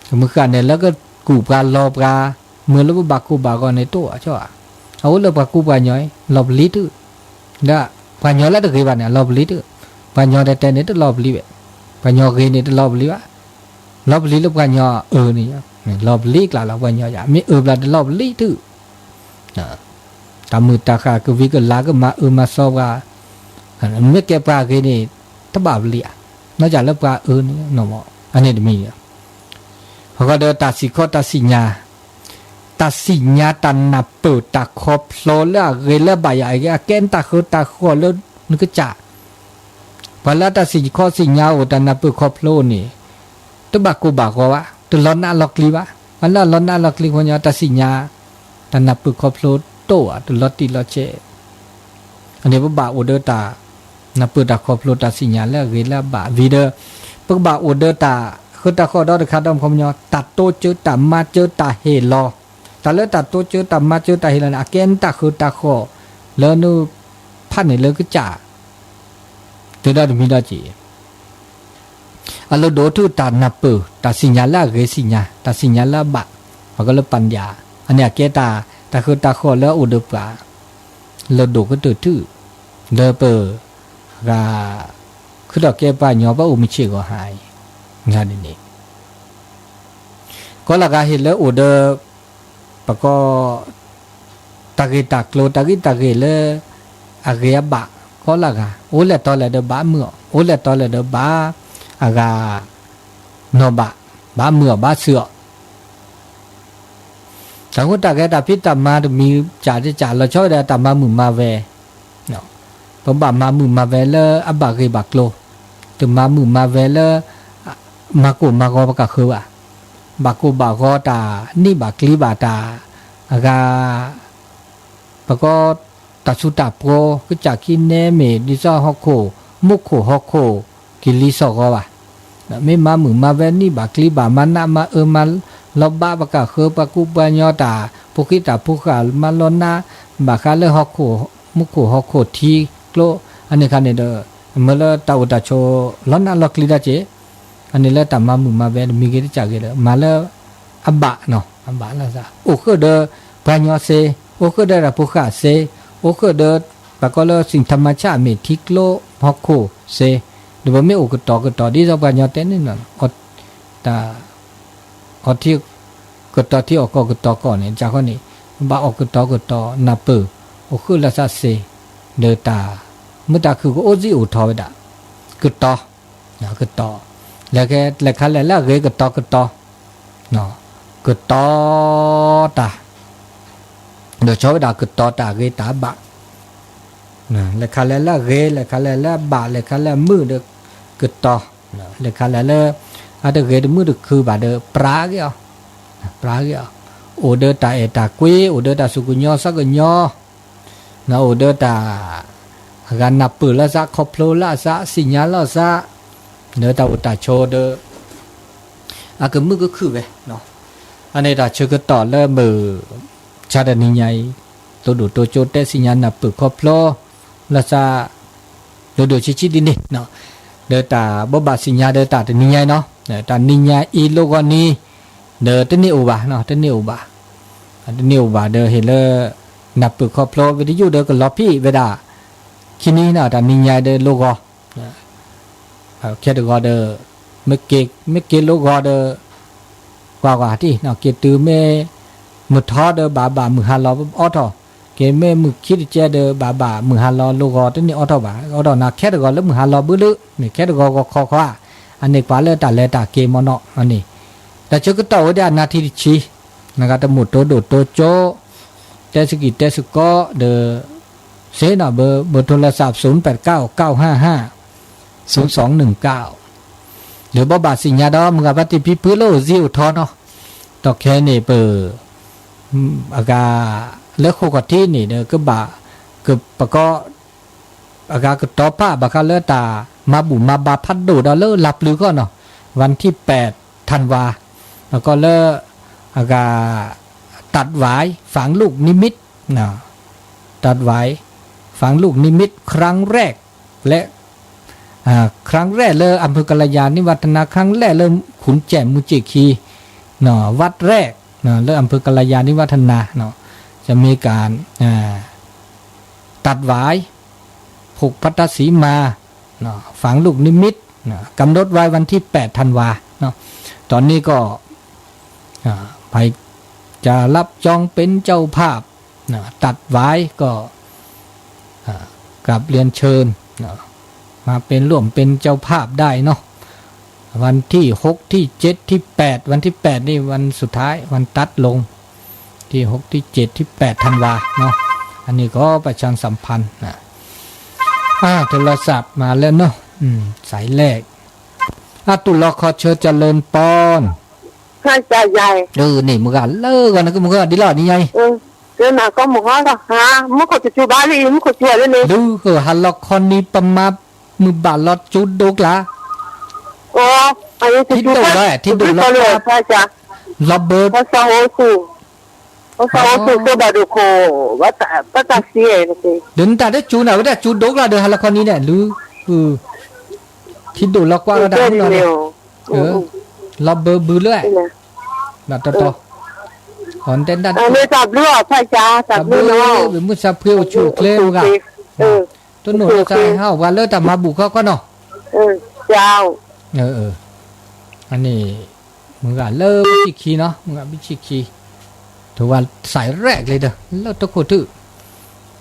တမုၢ်ဃၣ်န့ၣ် လၢကကူၣ်ပှၤလီၤပှၤ, မ့ၢ်လၢပဘၣ်ကူၣ်ဘၣ်ဂီၤန့ၣ် တအိၣ်အါ, အအိၣ်လၢပှၤကူပှၤညီအံၤ လီၤပျံၤတုၤ, ဒီးပှၤညီလၢတဂ့ၤဘၣ်န့ၣ် အလီၤပျံၤတုၤ, ပှၤညီတဲတဲန့ၣ် တလီၤပျံၤဘၣ်, ပှၤညီဂ့ၤန့ၣ် တလီၤပျံၤဘၣ်, လီၤပျံၤလၢပှၤညီအၢန့ၣ်, လီၤပျံၤကျါလီၤပှၤညီယါ, မ့ၢ်အၢဘျီတလီၤပျံၤတုၤ, တၢ်မုာ်တၢ်ဃၣ်ကဝံၤကလၤကမၤအၢမၤသီပှၤ, မ့ၢ်ကဲပှၤဂ့ၤန့ၣ် တဘၣ်ပျံၤဧါ နီၢ်ကၠးလၢပှၤအၢန့ၣ် အန့ၣ်တမံၤ, အဃိဒီးတၢ်စံၣ်ခီၣ်တၢ်စံၣ်ညါ, တၢ်စံၣ်ညါတၢ်နၢ်ပၢၢ်တၢ်ခီဖျိလၢအဂ့ၤလၢအဘၣ်ယၤ အကဲတၢ်ဃၢတၢ်ဃီၣ်လၢနကစၢ်, ပှၤလၢတၢ်စံၣ်ခီၣ်စံၣ်ညါအိၣ် တၢ်နၢ်ပၢၢ်ခီဖျိန့ၣ် တဘၣ်ကိၢ်ဘၣ်ဂီၤဘၣ်, တလီၤနးလီၤကျံၤဘၣ်, ပှၤလၢအလီၤနးလီၤကျံၤခီညီ တၢ်စံၣ်ညါ, တၢ်နၢ်ပၢၢ်ခီဖျိတအိၣ်ဧါ, တလီၤတံၢ်လီၤဆဲး အန့ၣ် ပဘၣ်အိၣ်ဒီးတၢ် နၢ်ပၢၢ်တၢ်ခီဖျိတၢ်စံၣ်ညါလၢအဂ့ၤလၢအဘၣ်ဝံၤဒီး ပကဘၣ်အိၣ်ဒီးတၢ်ဃၢတၢ်ဃီၣ်ဒီတခါဒီး ခီပညီ တၢ်တိစၢၤတၢ်မၤစၢၤတၢ်ဟ့ၣ်လီၤ, တၢ်လၢတၢ်တိစၢၤတၢ်မၤစၢၤတၢ်ဟ့ၣ်လီၤန့ၣ် အကဲနတၢ်ဃၢတၢ်ဃီၣ်လၢနဖးန့ၣ်လၢကစၢ် တုၤဒီးတမံၤဒီးက့ၤ အလိၣ်ဒိၣ်ထီၣ်တၢ်နၢ်ပၢၢ် တၢ်စံၣ်ညါလၢအဂ့ၤစံၣ်ညါ တၢ်စံၣ်ညါလၢအဘၣ်, ပှၤကလၢပၣ်ယၤ, အန့ၣ်အကဲတၢ် တၢ်ဃၢတၢ်ဃီၣ်လၢအအိၣ်ဒီးပှၤ လိၣ်ဒိၣ်ကတၢၢ်ထူၣ် လၢပ ဂၤ ခုၣ်ထီၣ်ကဲပှၤကညီ ပအိၣ်မုာ်ဆ့ၣ်ဂီၤဟါအံၤ ဂၤန့ၣ်န့ၣ် ကီလၢဂၤဟ့ၣ်လၢအိၣ်ဒီး ပကီ တၢ်ဂ့ၢ်တၢ်ကျိၤ တၢ်ဂံၢ်တၢ်ဂ့ၢ်လၢ အဂ့ၤအဘၣ် ကီလၢဂၤ အိၣ်လဲၣ်တီလဲၣ်ဒီးဘၣ်မုာ်အီၤ အိၣ်လဲၣ်တီလဲၣ်ဒီးဘၣ် အဂၤ နီၢ်ဘၣ် ဘၣ်မုာ်အီၤဘၣ်စၢၤအီၤ တၢ်ဟူးတၢ်ဂဲၤတၢ်ဖံးတၢ်မၤတမံၤ ကၢ်တကၢ်လီၤဆီဝဲဒၣ်တၢ်မၤမုာ်မၤဝဲ, ပဘၣ်မၤမုာ်မၤဝဲလၢအဘၣ်ဂ့ၢ်ဘၣ်ကျိၤ, တမၤမုာ်မၤဝဲလၢ မၤကိၢ်မၤဂီၤပကၢ်ဃၢဘၣ်, ဘၣ်ကိၢ်ဘၣ်ဂီၤတၢ်နံၣ်ဘၣ်ကျံဘၣ်တၢ် အဂၤ ပကီ တၢ်ဆူးတၢ်ပှီၤ ကစၢ်ခံနဲမ့ၢ် ဒ်သိးဟီၣ်ခိၣ် မူခိၣ်ဟီၣ်ခိၣ် က့ၤလံစီၣ်ဂီၤဘၣ်, မ့ၢ်မၤမုာ်မၤဝဲနံၣ်ဘၣ်ကျံဘၣ် မၤနးမၤအၢမၤလီၤဘၣ်ပကၢ်ဃၢ ပှၤကူပှၤကညီတၢ် ဖိဃံတၢ်ဖိဃၢ် မၤလီၤနး ဘၣ်ဃးလၢဟီၣ်ခိၣ် မူခိၣ်ဟီၣ်ခိၣ်ထံကျိ အန့ၣ်ခါန့ၣ်ဒီး မ့ၢ်လၢတၢ်အိၣ်တၢ်ဆိး လီၤနးလီၤကျံတၢ်က့ၤ, အန့ၣ်လၢတၢ်မၤမုာ်မၤဝဲတမံၤဂ့ၤတကၢ်ဂ့ၤဒီး မၤလၢ အဘၣ်နီၤ အဘၣ်လၢ အိၣ်ဃုာ်ဒီး ပှၤကညီစ့, အိၣ်ဃုာ်ဒီးတၢ်ဖိဃၢ်စ့, အိၣ်ဃုာ်ဒီး ပှၤကီလၢ သံၣ်ထမဆၣ် မ့ၢ်ထံကျိဟီၣ်ခိၣ်စ့, ဒီးပမ့ၢ်အိၣ်ကတီၤကတီၤ ဒ်သိးပှၤကညီတဲန့ၣ်နီၤ အီထံ ကတီၤထံအီၣ်ကီၢ်ကတီၤကီၢ်န့ၣ် ကၢ်ဃီန့ၣ် ဘၣ်အီၣ်ကတီၤကတီၤ နၢ်ပၢၢ် အိၣ်ဃုာ်လၢသးစ့, ဒီးတၢ် မုာ်တၢ်ခုၣ်ကအိၣ်စ့အိၣ်ထီၣ်ဝဲဒၣ် ကတီၤ ကတီၤ လဲၤခါလဲၣ်လၢအဂ့ၤကတီၤကတီၤ ကတီၤတၢ် ဒီးဆီဝဲဒၣ်ကတီၤတၢ်ဂ့ၤတၢ်ဘၣ်, လဲၤခါလဲၣ်လၢအဂ့ၤ လဲၤခါလဲၣ်လၢအဘၣ် လဲၤခါလၢအမုာ်ဒီး ကတီၤ, လဲၤခါလဲၣ်လၢ အတဂ့ၤတမုာ်တခုၣ်ဘၣ်ဒီး ပြးက့ၤအီၤ, ပြးက့ၤအီၤ, အိၣ်ဒီးတၢ်အဲၣ်တၢ်ကွံ အိၣ်ဒီးတၢ်စူၢ်ကညီၤသးကညီၤ အိၣ်ဒီးတၢ် အဂၤနၢ်ပၢၢ်လၢသး ခီဖျိလၢသး သ့ၣ်ညါလီၤသး ဒီးတၢ်အိၣ်တၢ်ဆိးဒီး အကမုာ်ကခုၣ်ဝဲ, အန့ၣ်တၢ်ဆၢကတီၢ်လၢမုၢ် ဆါတနံၤညါအံၤ တိဒိၣ်တိကၠိတဲသ့ၣ်ညါနၢ်ပၢၢ်ခီဖျိ လၢသး ဒိၣ်ဒိၣ်ဆံးဆံးဒ်န့ၣ်, ဒီးတၢ်ဘိးဘၣ်သ့ၣ်ညါဒီးတၢ်တနံၤညါအံၤနီၤ, တၢ်နံၤညါအံၤလိၣ်ဂီၤနံၤ ဒီးတန့ၢ်အိၣ်ဘၣ်နီၤ, တန့ၢ်အိၣ်ဘၣ်, တန့ၢ်အိၣ်ဘၣ်ဒီးဟ့ၣ်လၢ နၢ်ပၢၢ်ခီဖျိ ဝံသယုၢ်ဒီးကလီၤဖံးဝဲဒၣ် ခံနံၤနီၤ, တၢ်နံၤညါဒီးလိၣ်ဂီၤ ခဲတဂီၤဒီး မ့ၢ်က့ၤလိၣ်ဂီၤဒီး ကွၢ်ကွၢ်တံၢ်နီၤ, က့ၤတုၤမ့ၢ် မုၢ်ထီဒီးဘၣ်ဘၣ်မုၢ်ဟါလီၤအီထီၣ်, က့ၤမ့ၢ်မုၢ်ခံတကဲဒီးဘၣ်ဘၣ်မုၢ်ဟါလီၤ လိၣ်ဂီၤတန့ၢ်အီထီၣ်ဘၣ်, အီထီၣ်နၤခဲတဂီၤလၢမုၢ်ဟါလီၤဘုလၢ မ့ၢ်ခဲတဂီၤဂီၤခီခီဧါ, အန့ၣ်ကွၢ်လၢတၢ်လဲၤတၢ်က့ၤမ့ၢ်နီၤ, အန့ၣ် တၢ်ဆၢကတီၢ်ဝဲဒၣ်အနါထံတဆံ, နဂၤတမုာ်တိဒိၣ်တိကၠိ တဲစကံၢ်တဲစကီးဒီး စ့နီၤ เบอร์ โทรศัพท์ ศูนย์แปดเก้า เก้าห้าห้า ศูนย์สองหนึ่งเก้า ဒီးဘိးဘၣ်သ့ၣ်ညါဒီး မုၢ်ဂၤဘၣ်တ့ၢ်ဖံဖုလၢအိၣ်စ့အိၣ်ထီနီၤ, ဒီးခဲန့ၣ်ပ အဂၤ လၢဃိာ်ခီၣ်ထံးန့ၣ်ဒီး ကဘၣ် ပကီ အဂၤကတီၤဖး ဘၣ်ဃးလၢတၢ်မၤဘူၣ်မၤဘါဖးဒိၣ်ဒီးလၢလၢပျုၤဃီနီၤ, วันที่แปดธันวา ဘၣ်ကီလၢ အဂၤ ตัดหวาย ฝังลูกนิมิต ตัดหวาย ฝังลูกนิมิต ครั้งแรก และ ครั้งแรก လၢ อำเภอกัลยาณิวัฒนะ ครั้งแรก လၢ ขุนแจ่ม มูจิคี วัดแรก လၢ อำเภอกัลยาณิวัฒนะ จะมีการ ตัดหวาย ผูกพัทธสีมา ฝังลูกนิมิต กำหนดไว้วันที่แปดธันวา ตอนนี้ก็ ใครจะรับจองเป็นเจ้าภาพ ตัดหวายก็ กราบเรียนเชิญ มาเป็นร่วมเป็นเจ้าภาพได้เนาะ วันที่หก ที่เจ็ด ที่แปด วันที่แปดนี่วันสุดท้าย วันตัดลง ที่หก ที่เจ็ด ที่แปด ธันวาเนาะ อันนี้ก็ประชาสัมพันธ์นะ อ่า โทรศัพท์มาแล้วเนาะ อืม สายแรก อ่ะ ตุลอคอเชิญเจริญปอน ใช่จ้ะยาย เออ นี่ มึงก็เลิกกันนะ ก็มึงก็ดีแล้วนี่ไง เออ เดี๋ยวนะ ก็มึงก็ฮะ มึงก็จะจูบบ้านเลย มึงก็จูบเลยนี่ ดู เออ ฮัลโหล คอนนี้ประมาณ မုၢ်ဘၣ်လီၤကၠူဒိၣ်ကျါ ထံဒိၣ်လီၤ ထံဒိၣ်လီၤ လီၤဘၢ ဒီးနတၢ်တကၠူနၤ ဝဲဒၣ်ကၠူဒိၣ်ကျါဒီး ဟါလီၤခီနံၤန့ၣ် လူၤ ထံဒိၣ်လီၤကွၢ်ဝဲဒၣ်လီၤန့ၣ် လီၤဘၢဘုလၢ ဘၣ်တီတီ အီၤနတဲဒၣ် တၢ်ဘျုး ပမုၢ်စၢဖှံအိၣ်ဆူၣ်အိၣ်ချ့အိၣ်ဂၤ တနီၢ်လီၤစါဟးအီၣ်ပှၤလၢတၢ်မၤဘူၣ်ခီခီနီၤ အန့ၣ် မုၢ်ဂၤလၢပဆံၣ်ခံနီၤ မုၢ်ဂၤပဆံၣ်ခံ ထိးဝဲစးရဲၣ်ကျဲၤဒီး လၢတခိၣ်ထု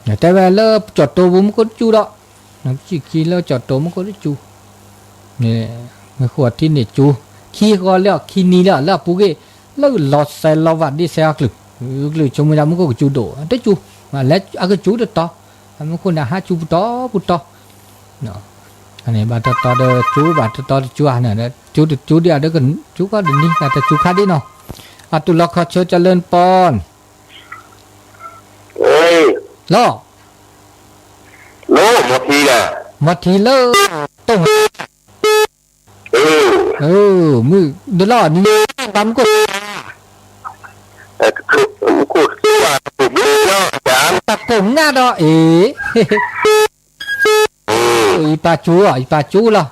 တဲဝဲလၢကၠီၣ်တိၤပူၤမူခိၣ်တကၠူဒီး ပဆံၣ်ခံလၢကၠီၣ်တိၤမူခိၣ်တကၠူ မ့ၢ်ဃိထံန့ၣ်ကၠူ ခံဃီလၢအီၤခံနံၤလၢအီၤလၢအပူၤဂ့ၢ် လၢလီၤစဲးလီၤဘၣ်ဒ့စဲးအီၤကလုာ် ကလုာ်ဆိကမိၣ်ဒၣ်မူခိၣ်ကၠူဒိၣ် တကၠူ လၢအကၠူတတီၤ မူခိၣ်န့ၣ်ဟးကၠူပတီၤပတီၤ ဘၣ်တတီၤဒီးကၠူ ဘၣ်တတီၤတကၠူဧါန့ၣ် ကၠူတကၠူဒံးဧါဒီး ကၠူကီၢ်တနံၤ တၢ်တကၠူခါဒ်နီၤ အတုၤလီၤခီဆၢ เจริญปอน လီၤ မီၤထံလၢ တိၢ် မုၢ်ဒလီၤ နံၤ ဘၣ်မူခိၣ် တၢ်ကိၢ်နၢ်ဒီး အ့ ယပာ်ကၠူလီၤ ယပာ်ကၠူလီၤ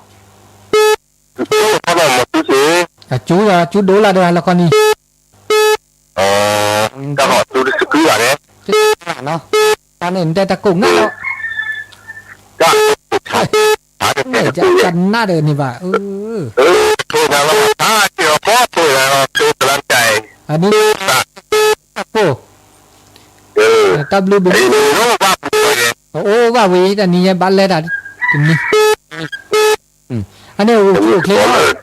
အကၠူလီၤ ကၠူဒိၣ်လၢဒီးဟါလီၤခီနံၤ တၢ်န့ၣ် နတဲတၢ်ကိၢ်နၢ်လီၤ တၢ်နၢ်ဒီးန့ၣ်ဘၣ် အန့ၣ် တၢ်ကိၢ် တၢ်ဘျုးဘၣ် အိၣ်ဘၣ်ဝံၤ တနံၤညါဘၣ်လဲၤတၢ်တနံၤ အန့ၣ် အိၣ်ဆူၣ်အိၣ်ချ့ အိၣ်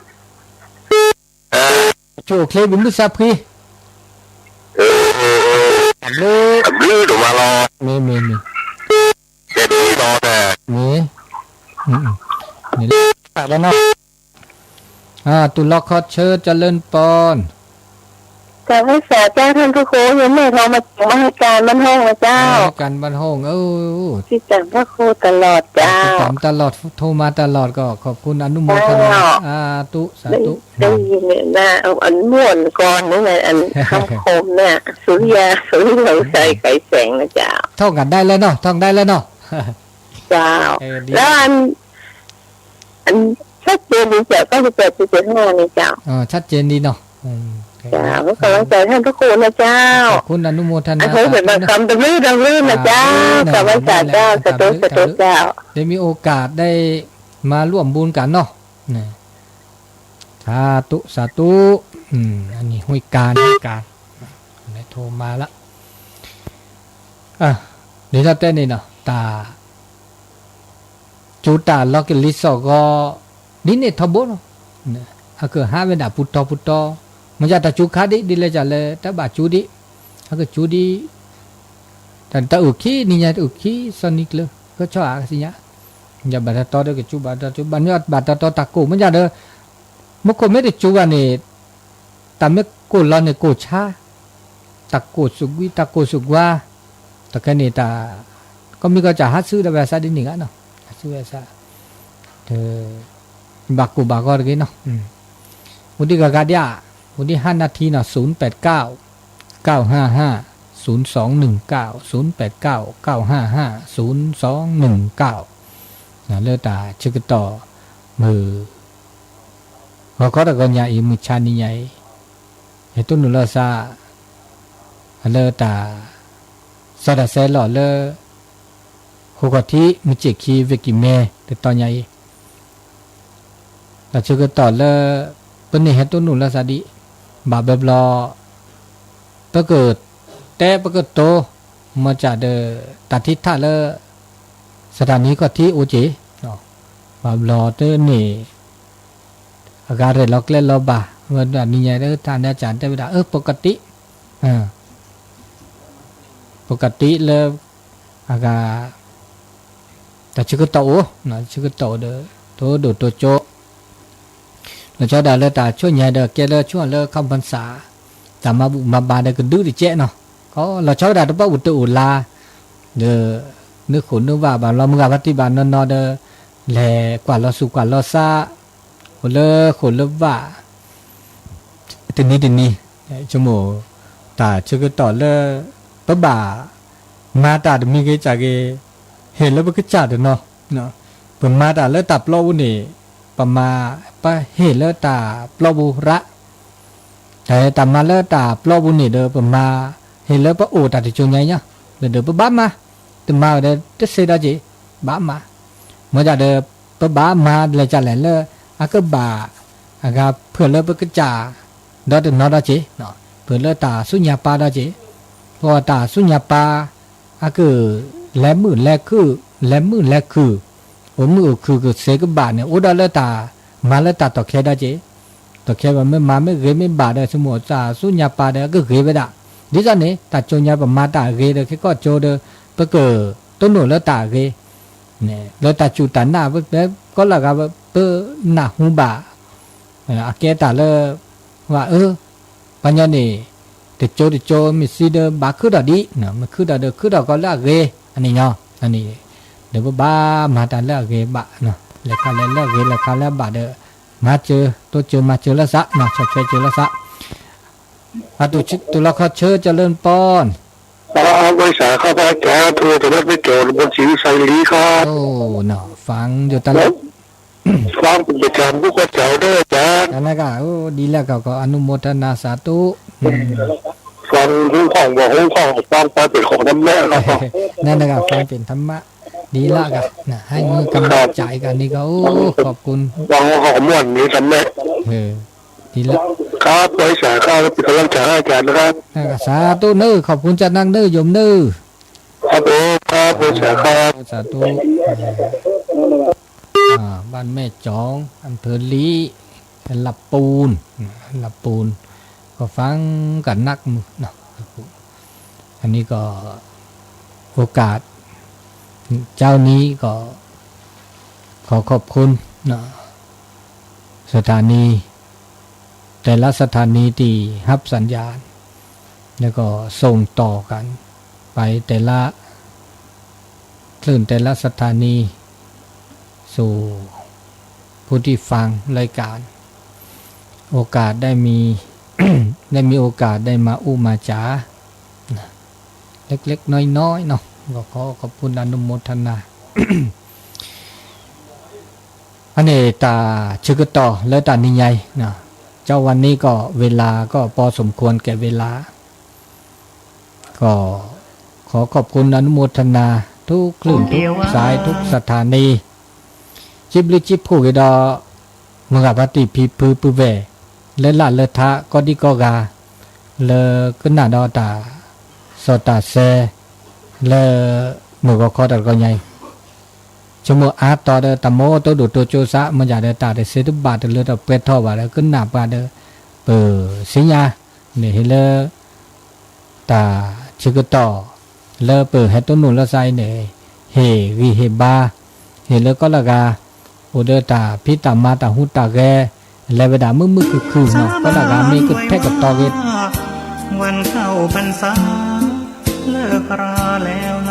ဆူၣ်အိၣ်ချ့ ပမုၢ်စၢဖှံ တၢ်ဘျုး မ့ၢ်မ့ၢ်မ့ၢ် မ့ၢ် မ့ၢ်လၢ တုၤလီၤခီဆၢ เจริญปอน กราบไหว้สาเจ้าท่านพระครู ยังไม่โทรมาถึง มาให้การบ้านห้องนะเจ้า การบ้านห้อง เออ ติดตามพระครูตลอดเจ้า ติดตามตลอด โทรมาตลอดก็ขอบคุณอนุโมทนา เจ้า สาธุ สาธุ ได้ยินเนี่ยนะ เอาอันม่วนก่อนนี่ไง อันคำคมเนี่ย สุริยา สุริโยไซยไขแสงนะเจ้า ท่องกันได้แล้วเนาะ ท่องได้แล้วเนาะ เจ้า เออ ดี แล้วอัน อันชัดเจนดีเจ้า เก้าสิบแปดจุดเจ็ดห้า นี่เจ้า เออ ชัดเจนดีเนาะ อืม เจ้า ขอกำลังใจท่านพระครูนะเจ้า ขอบคุณอนุโมทนา อันเพิ่งเป็นบางคำตะลื้อตะลื้อนะเจ้า อ่า กำลังใจเจ้า สาธุ สาธุเจ้า ได้มีโอกาสได้มาร่วมบุญกันเนาะ นะ สาธุ สาธุ อืม อันนี้ห้วยการ ห้วยการ ได้โทรมาละ อ่ะ เดี๋ยวถ้าแต่นี่เนาะ ตา ကၠူတၢ်လီၤကလံၤစိးဂီၤ ဒ်န့ၣ်ထီဘိလီၤ. အကဟးဝဲဒၣ်ပူၤတီၤပူၤတီၤ, မ့ၢ်ယတၢ်ကၠူခါဒ် ဒ်လဲၣ်ဒ်လဲၣ် တဘၣ်ကၠူဒ်, အကကၠူဒ်, တၢ်အုၣ်ခံနံၤညါ တၢ်အုၣ်ခံစီနံၤကျၢၤ ကဆီၣ်အါကစံညါ, ယဘၣ်တတီဒီးကၠူဘၣ်တတီ ဘၣ်မ့ၢ်ဘၣ်တတီတၢ်ကိၢ် မ့ၢ်ယဒီး မူခိၣ်မ့ၢ်တကၠူဘၣ်န့ၣ် တၢ်မ့ၢ်ကိၢ်လီၤန့ၣ်ကိၢ်ဆါ, တၢ်ကိၢ်စူးကွံ တၢ်ကိၢ်စူးကွါ, တၢ်ခဲန့ၣ်တၢ် ကမ့ၢ်ကီၢ်စၢ်ဟးဆူဒီးဝဲစးဒ်န့ၣ်ဂ့ၤနီၤ, ဟးဆူဝဲစး, ဘၣ်ကိၢ်ဘၣ်ဂီၤတဂ့ၤနီၤ, အိၣ်ဒံးဂၤဂၤဒံးဧါ, အိၣ်ဒံးဟါနၢ်ထံနီၤ ศูนย์แปดเก้า เก้าห้าห้า ศูนย์สองหนึ่งเก้า ศูนย์แปดเก้า เก้าห้าห้า ศูนย์สองหนึ่งเก้า လၢတၢ်ဆၢကတီၢ် မုၢ် ဂီၤခီတဂီၤညါအံၤ မုၢ်ဆါနံၤညါအံၤ, ဟဲတိၢ်နုာ်လီၤစၢ် လၢတၢ် စီၤတၢ်ဆဲးလီၤလၢ ဃိးခီၣ်ထံး မုၢ်ဆ့ၣ်ခံ ဝ့ၢ်ကံၢ်မဲ တတီၤညါအံၤ, တၢ်ဆၢကတီၢ်လၢ ပန့ၢ်ဟဲတိၢ်နုာ်လီၤစၢ်ဒံး ဘၣ်ဘျီဘျီ ပကတဲပကတိၤ မ့ၢ်စၢ်ဒီး တၢ်ထံထၣ်လၢ စထၣ်နံၤခီၣ်ထံးအိၣ်က့ၤ, ဘၣ်ဘျီတန့ၢ် အဂၤရဲၣ်လီၤကျဲလီၤဘၣ်, ဝဲဒၣ်နံၤညါတၢ်န့ၣ် အကၠၢ်တဲဝဲဒၣ် အၢ ပကတံၣ်, ပကတံၣ်လၢ အဂၤ တၢ်ဆၢကတီၢ်အိၣ်, ဆၢကတီၢ်အိၣ်ဒီး တိၢ်ဒိၣ်တိၢ်ကၠိ လီၤဆီဒၣ်တၢ်လၢတၢ်ဆိၣ်ညါဒီး ကဲလၢဆိၣ်လၢ compensation တၢ်မၤဘူၣ်မၤဘါဒီးကဒုတကဲးနီၤ, ကီလီၤဆီဝဲဒၣ်တဘၣ်အိၣ်တအိၣ်လၢ ဒီး နုာ်ဃိၣ်နုာ်ဝးဘၣ်လီၤ မုၢ်ဂၤဖါတံၢ်ဘၣ်နီၢ်နီၢ်ဒီး လဲၤကွၢ်လီၤဆူၣ်ကွၢ်လီၤဆး, အိၣ်လၢဃိၣ်လၢဝး တနံၤတနံၤ, ဆိကမိၣ် တၢ်ဆၢကတီၢ်လၢ ပဘၣ်မၤတၢ်တမံၤဂ့ၤကၢ်ဂ့ၤ, ဟ့ၣ်လၢပကစၢ်တနီၤ, ပမၤတၢ်လၢတၢ်ပျီပူၤန့ၣ် ပမၤ ပဟ့ၣ်လၢတၢ်ပျီပူၤရၣ်, တၢ်ဟ့ၣ်တၢ်မၤလၢတၢ်ပျီပူၤန့ၣ်ဒီး ပမၤ ဟ့ၣ်လၢပအိၣ်တၢ်တစိၤညါအံၤညါ, ဒီးပဘၣ်မၤ, တမၤဝဲဒီးတစ့ဒီးက့ၤ, ဘၣ်မၤ, မ့ၢ်ဒၣ်ဒီး ပဘၣ်မၤလဲၤကလဲၣ်လၢ အကဘၣ် အဂၤဖၢၣ်လၢပကစၢ် ဒီးတနီၤဒီးက့ၤ, ဖၢၣ်လၢတၢ်ဆူညါပၢ်ဒီးက့ၤ, ပတၢ်ဆူညါပၢ် အက လဲၤမုာ်လဲၤခုၣ်, လဲၤမုာ်လဲၤခုၣ်, အိၣ်မုာ်အိၣ်ခုၣ်ကစ့ကဘၣ်န့ၣ် အိၣ်ဒီးလၢတၢ်မၤလၢတၢ်တီၢ်ခဲဒီးက့ၤ, တီၢ်ခဲဘၣ်မ့ၢ်မၤမ့ၢ်ဂ့ၤမ့ၢ်ဘၣ်ဒီး ဆိကမိၣ်တၢ်ဆူညါပၢ်ဒီး အကဂ့ၤဝဲဒၣ်, ဒ်သိးန့ၣ် တၢ်ကိညါပမၤတၢ်အဂ့ၤဒီး ခဲကီၢ်ကၠိဒီး ပကတိၢ်နီၣ်လၢတၢ်အဂ့ၤ လၢတၢ်စူၢ်တၢ်နာ် ပကီလၢ်ဂၤ ပနၢ်ဟူဘၣ် အကဲတၢ်လၢ ဝဲအၢ ပှၤညီန့ၣ် တကၠိတကၠိမ့ၢ်စံးဒီး ဘၣ်ခုထီၣ်ဒံး, မ့ၢ်ခုထီၣ်ဒီး ခုထီၣ်ကီးလၢအဂ့ၤ အန့ၣ်ညီ, ဒီးပဘၣ်မၤတၢ်လၢအဂ့ၤဘၣ်, လဲၤခးလဲၤလၢအဂ့ၤ လဲၤခးလၢအဘၣ်ဒီး မၤစၢၤ တိစၢၤမၤစၢၤလၢသး ဆီၣ်ထွဲစၢၤလၢသး အတူၢ်လီၤခီဆၢ ကၠီၤလၢနပီၢ် ဘၣ်ဆၣ်ခီဖျိကဲ ထူဝဲတလၢပကၠီၤ နဘိစံးဝံသးလံခီ ဖး ဖးပကၠီၤဘူးကီၢ်ကၠီၤဒၣ်ကၠီၤ နက ဒ်လဲၣ်ကီးကီး အနုမောทนาสาธุ ဖးဟူခီၣ် ဝီၤဟူခီၣ် ဖးပှၤပ့ၤခီၣ်တမဲလီၤ နက ဖးပ့ၤထမး ဒ်လၢက ให้กำลังใจกันนี่ก็ โอ้ ขอบคุณ ဖးဟူခီၣ်မီၢ်န့ၣ်တမဲ ဒ်လၢ ခါပှၤစၢ်ခါ ပကလီၤစၢ်ခါကၢ်နက နက สาธุ เนอะ ขอบคุณจ้ะนัก เนอะ โยม เนอะ ครับผม ครับ บริษัทครับ สาธุ บ้านแม่จ๋อง อำเภอลี้ ลำปูน ลำปูน ก็ฟังกันนักมือเนาะ อันนี้ก็ โอกาส เช้านี้ก็ ขอขอบคุณเนาะ สถานี แต่ละสถานีที่รับสัญญาณ แล้วก็ส่งต่อกันไปแต่ละคลื่นแต่ละสถานีสู่ผู้ที่ฟังรายการ โอกาสได้มี ได้มีโอกาสได้มาอู้มาจ๋า เล็กๆ น้อยๆ เนาะ ก็ขอขอบคุณอนุโมทนา အန့ၣ်တၢ်ဆၢကတီၢ်လၢတၢ်နံၤညါအံၤ เจ้าวันนี้ก็เวลาก็พอสมควรแก่เวลา ก็ขอขอบคุณอนุโมทนาทุกคลื่นทุกสายทุกสถานี စံးဘျုးစံးဖှိၣ်က့ၤဒီး မုၢ်ဂၤဖါတံၢ်ဖံဖုပုၢ်ဝဲၢ် လၢလၢ်လၢထါ ကိးဒံကိးဂၤ လၢကနၣ်ဒီးတၢ်စီတၢ်ဆှံ လၢမုၢ်ဂီၤခီတၢ်တခီညါအံၤ ဆိကမိၣ်အါတီၤဒီးတၢ်မိၢ်တိၢ်ဒိၣ်တိၢ်ကၠိစး မ့ၢ်ဒၣ်ဒီးတၢ်တဆံတဘၣ်တလၢတပှဲၤထီၣ်ဘၣ်ဒီး ကနၣ်ပှၤဒီး ပသ့ၣ်ညါ န့ၣ်ဟ့ၣ်လၢ တၢ်ဆၢကတီၢ် လၢပဟဲတိၢ်နီၣ်လၢသးအံၤန့ၣ် ဟ့ၣ်ဂံၢ်ဟ့ၣ်ဘါ ဟ့ၣ်လၢကီၢ်လၢဂၤ အိၣ်ဒီးတၢ်ဖံးတၢ်မၤတၢ်ဟူးတၢ်ဂဲၤ လဲၤဝဲဒၣ်မုာ်မုာ်ခုၣ်ခုၣ်နီၤ ကီၢ်လၢဂၤမ့ၢ်ကထဲကတီၤဂ့ၤ วันเข้าพรรษาเลิกราแล้วนะ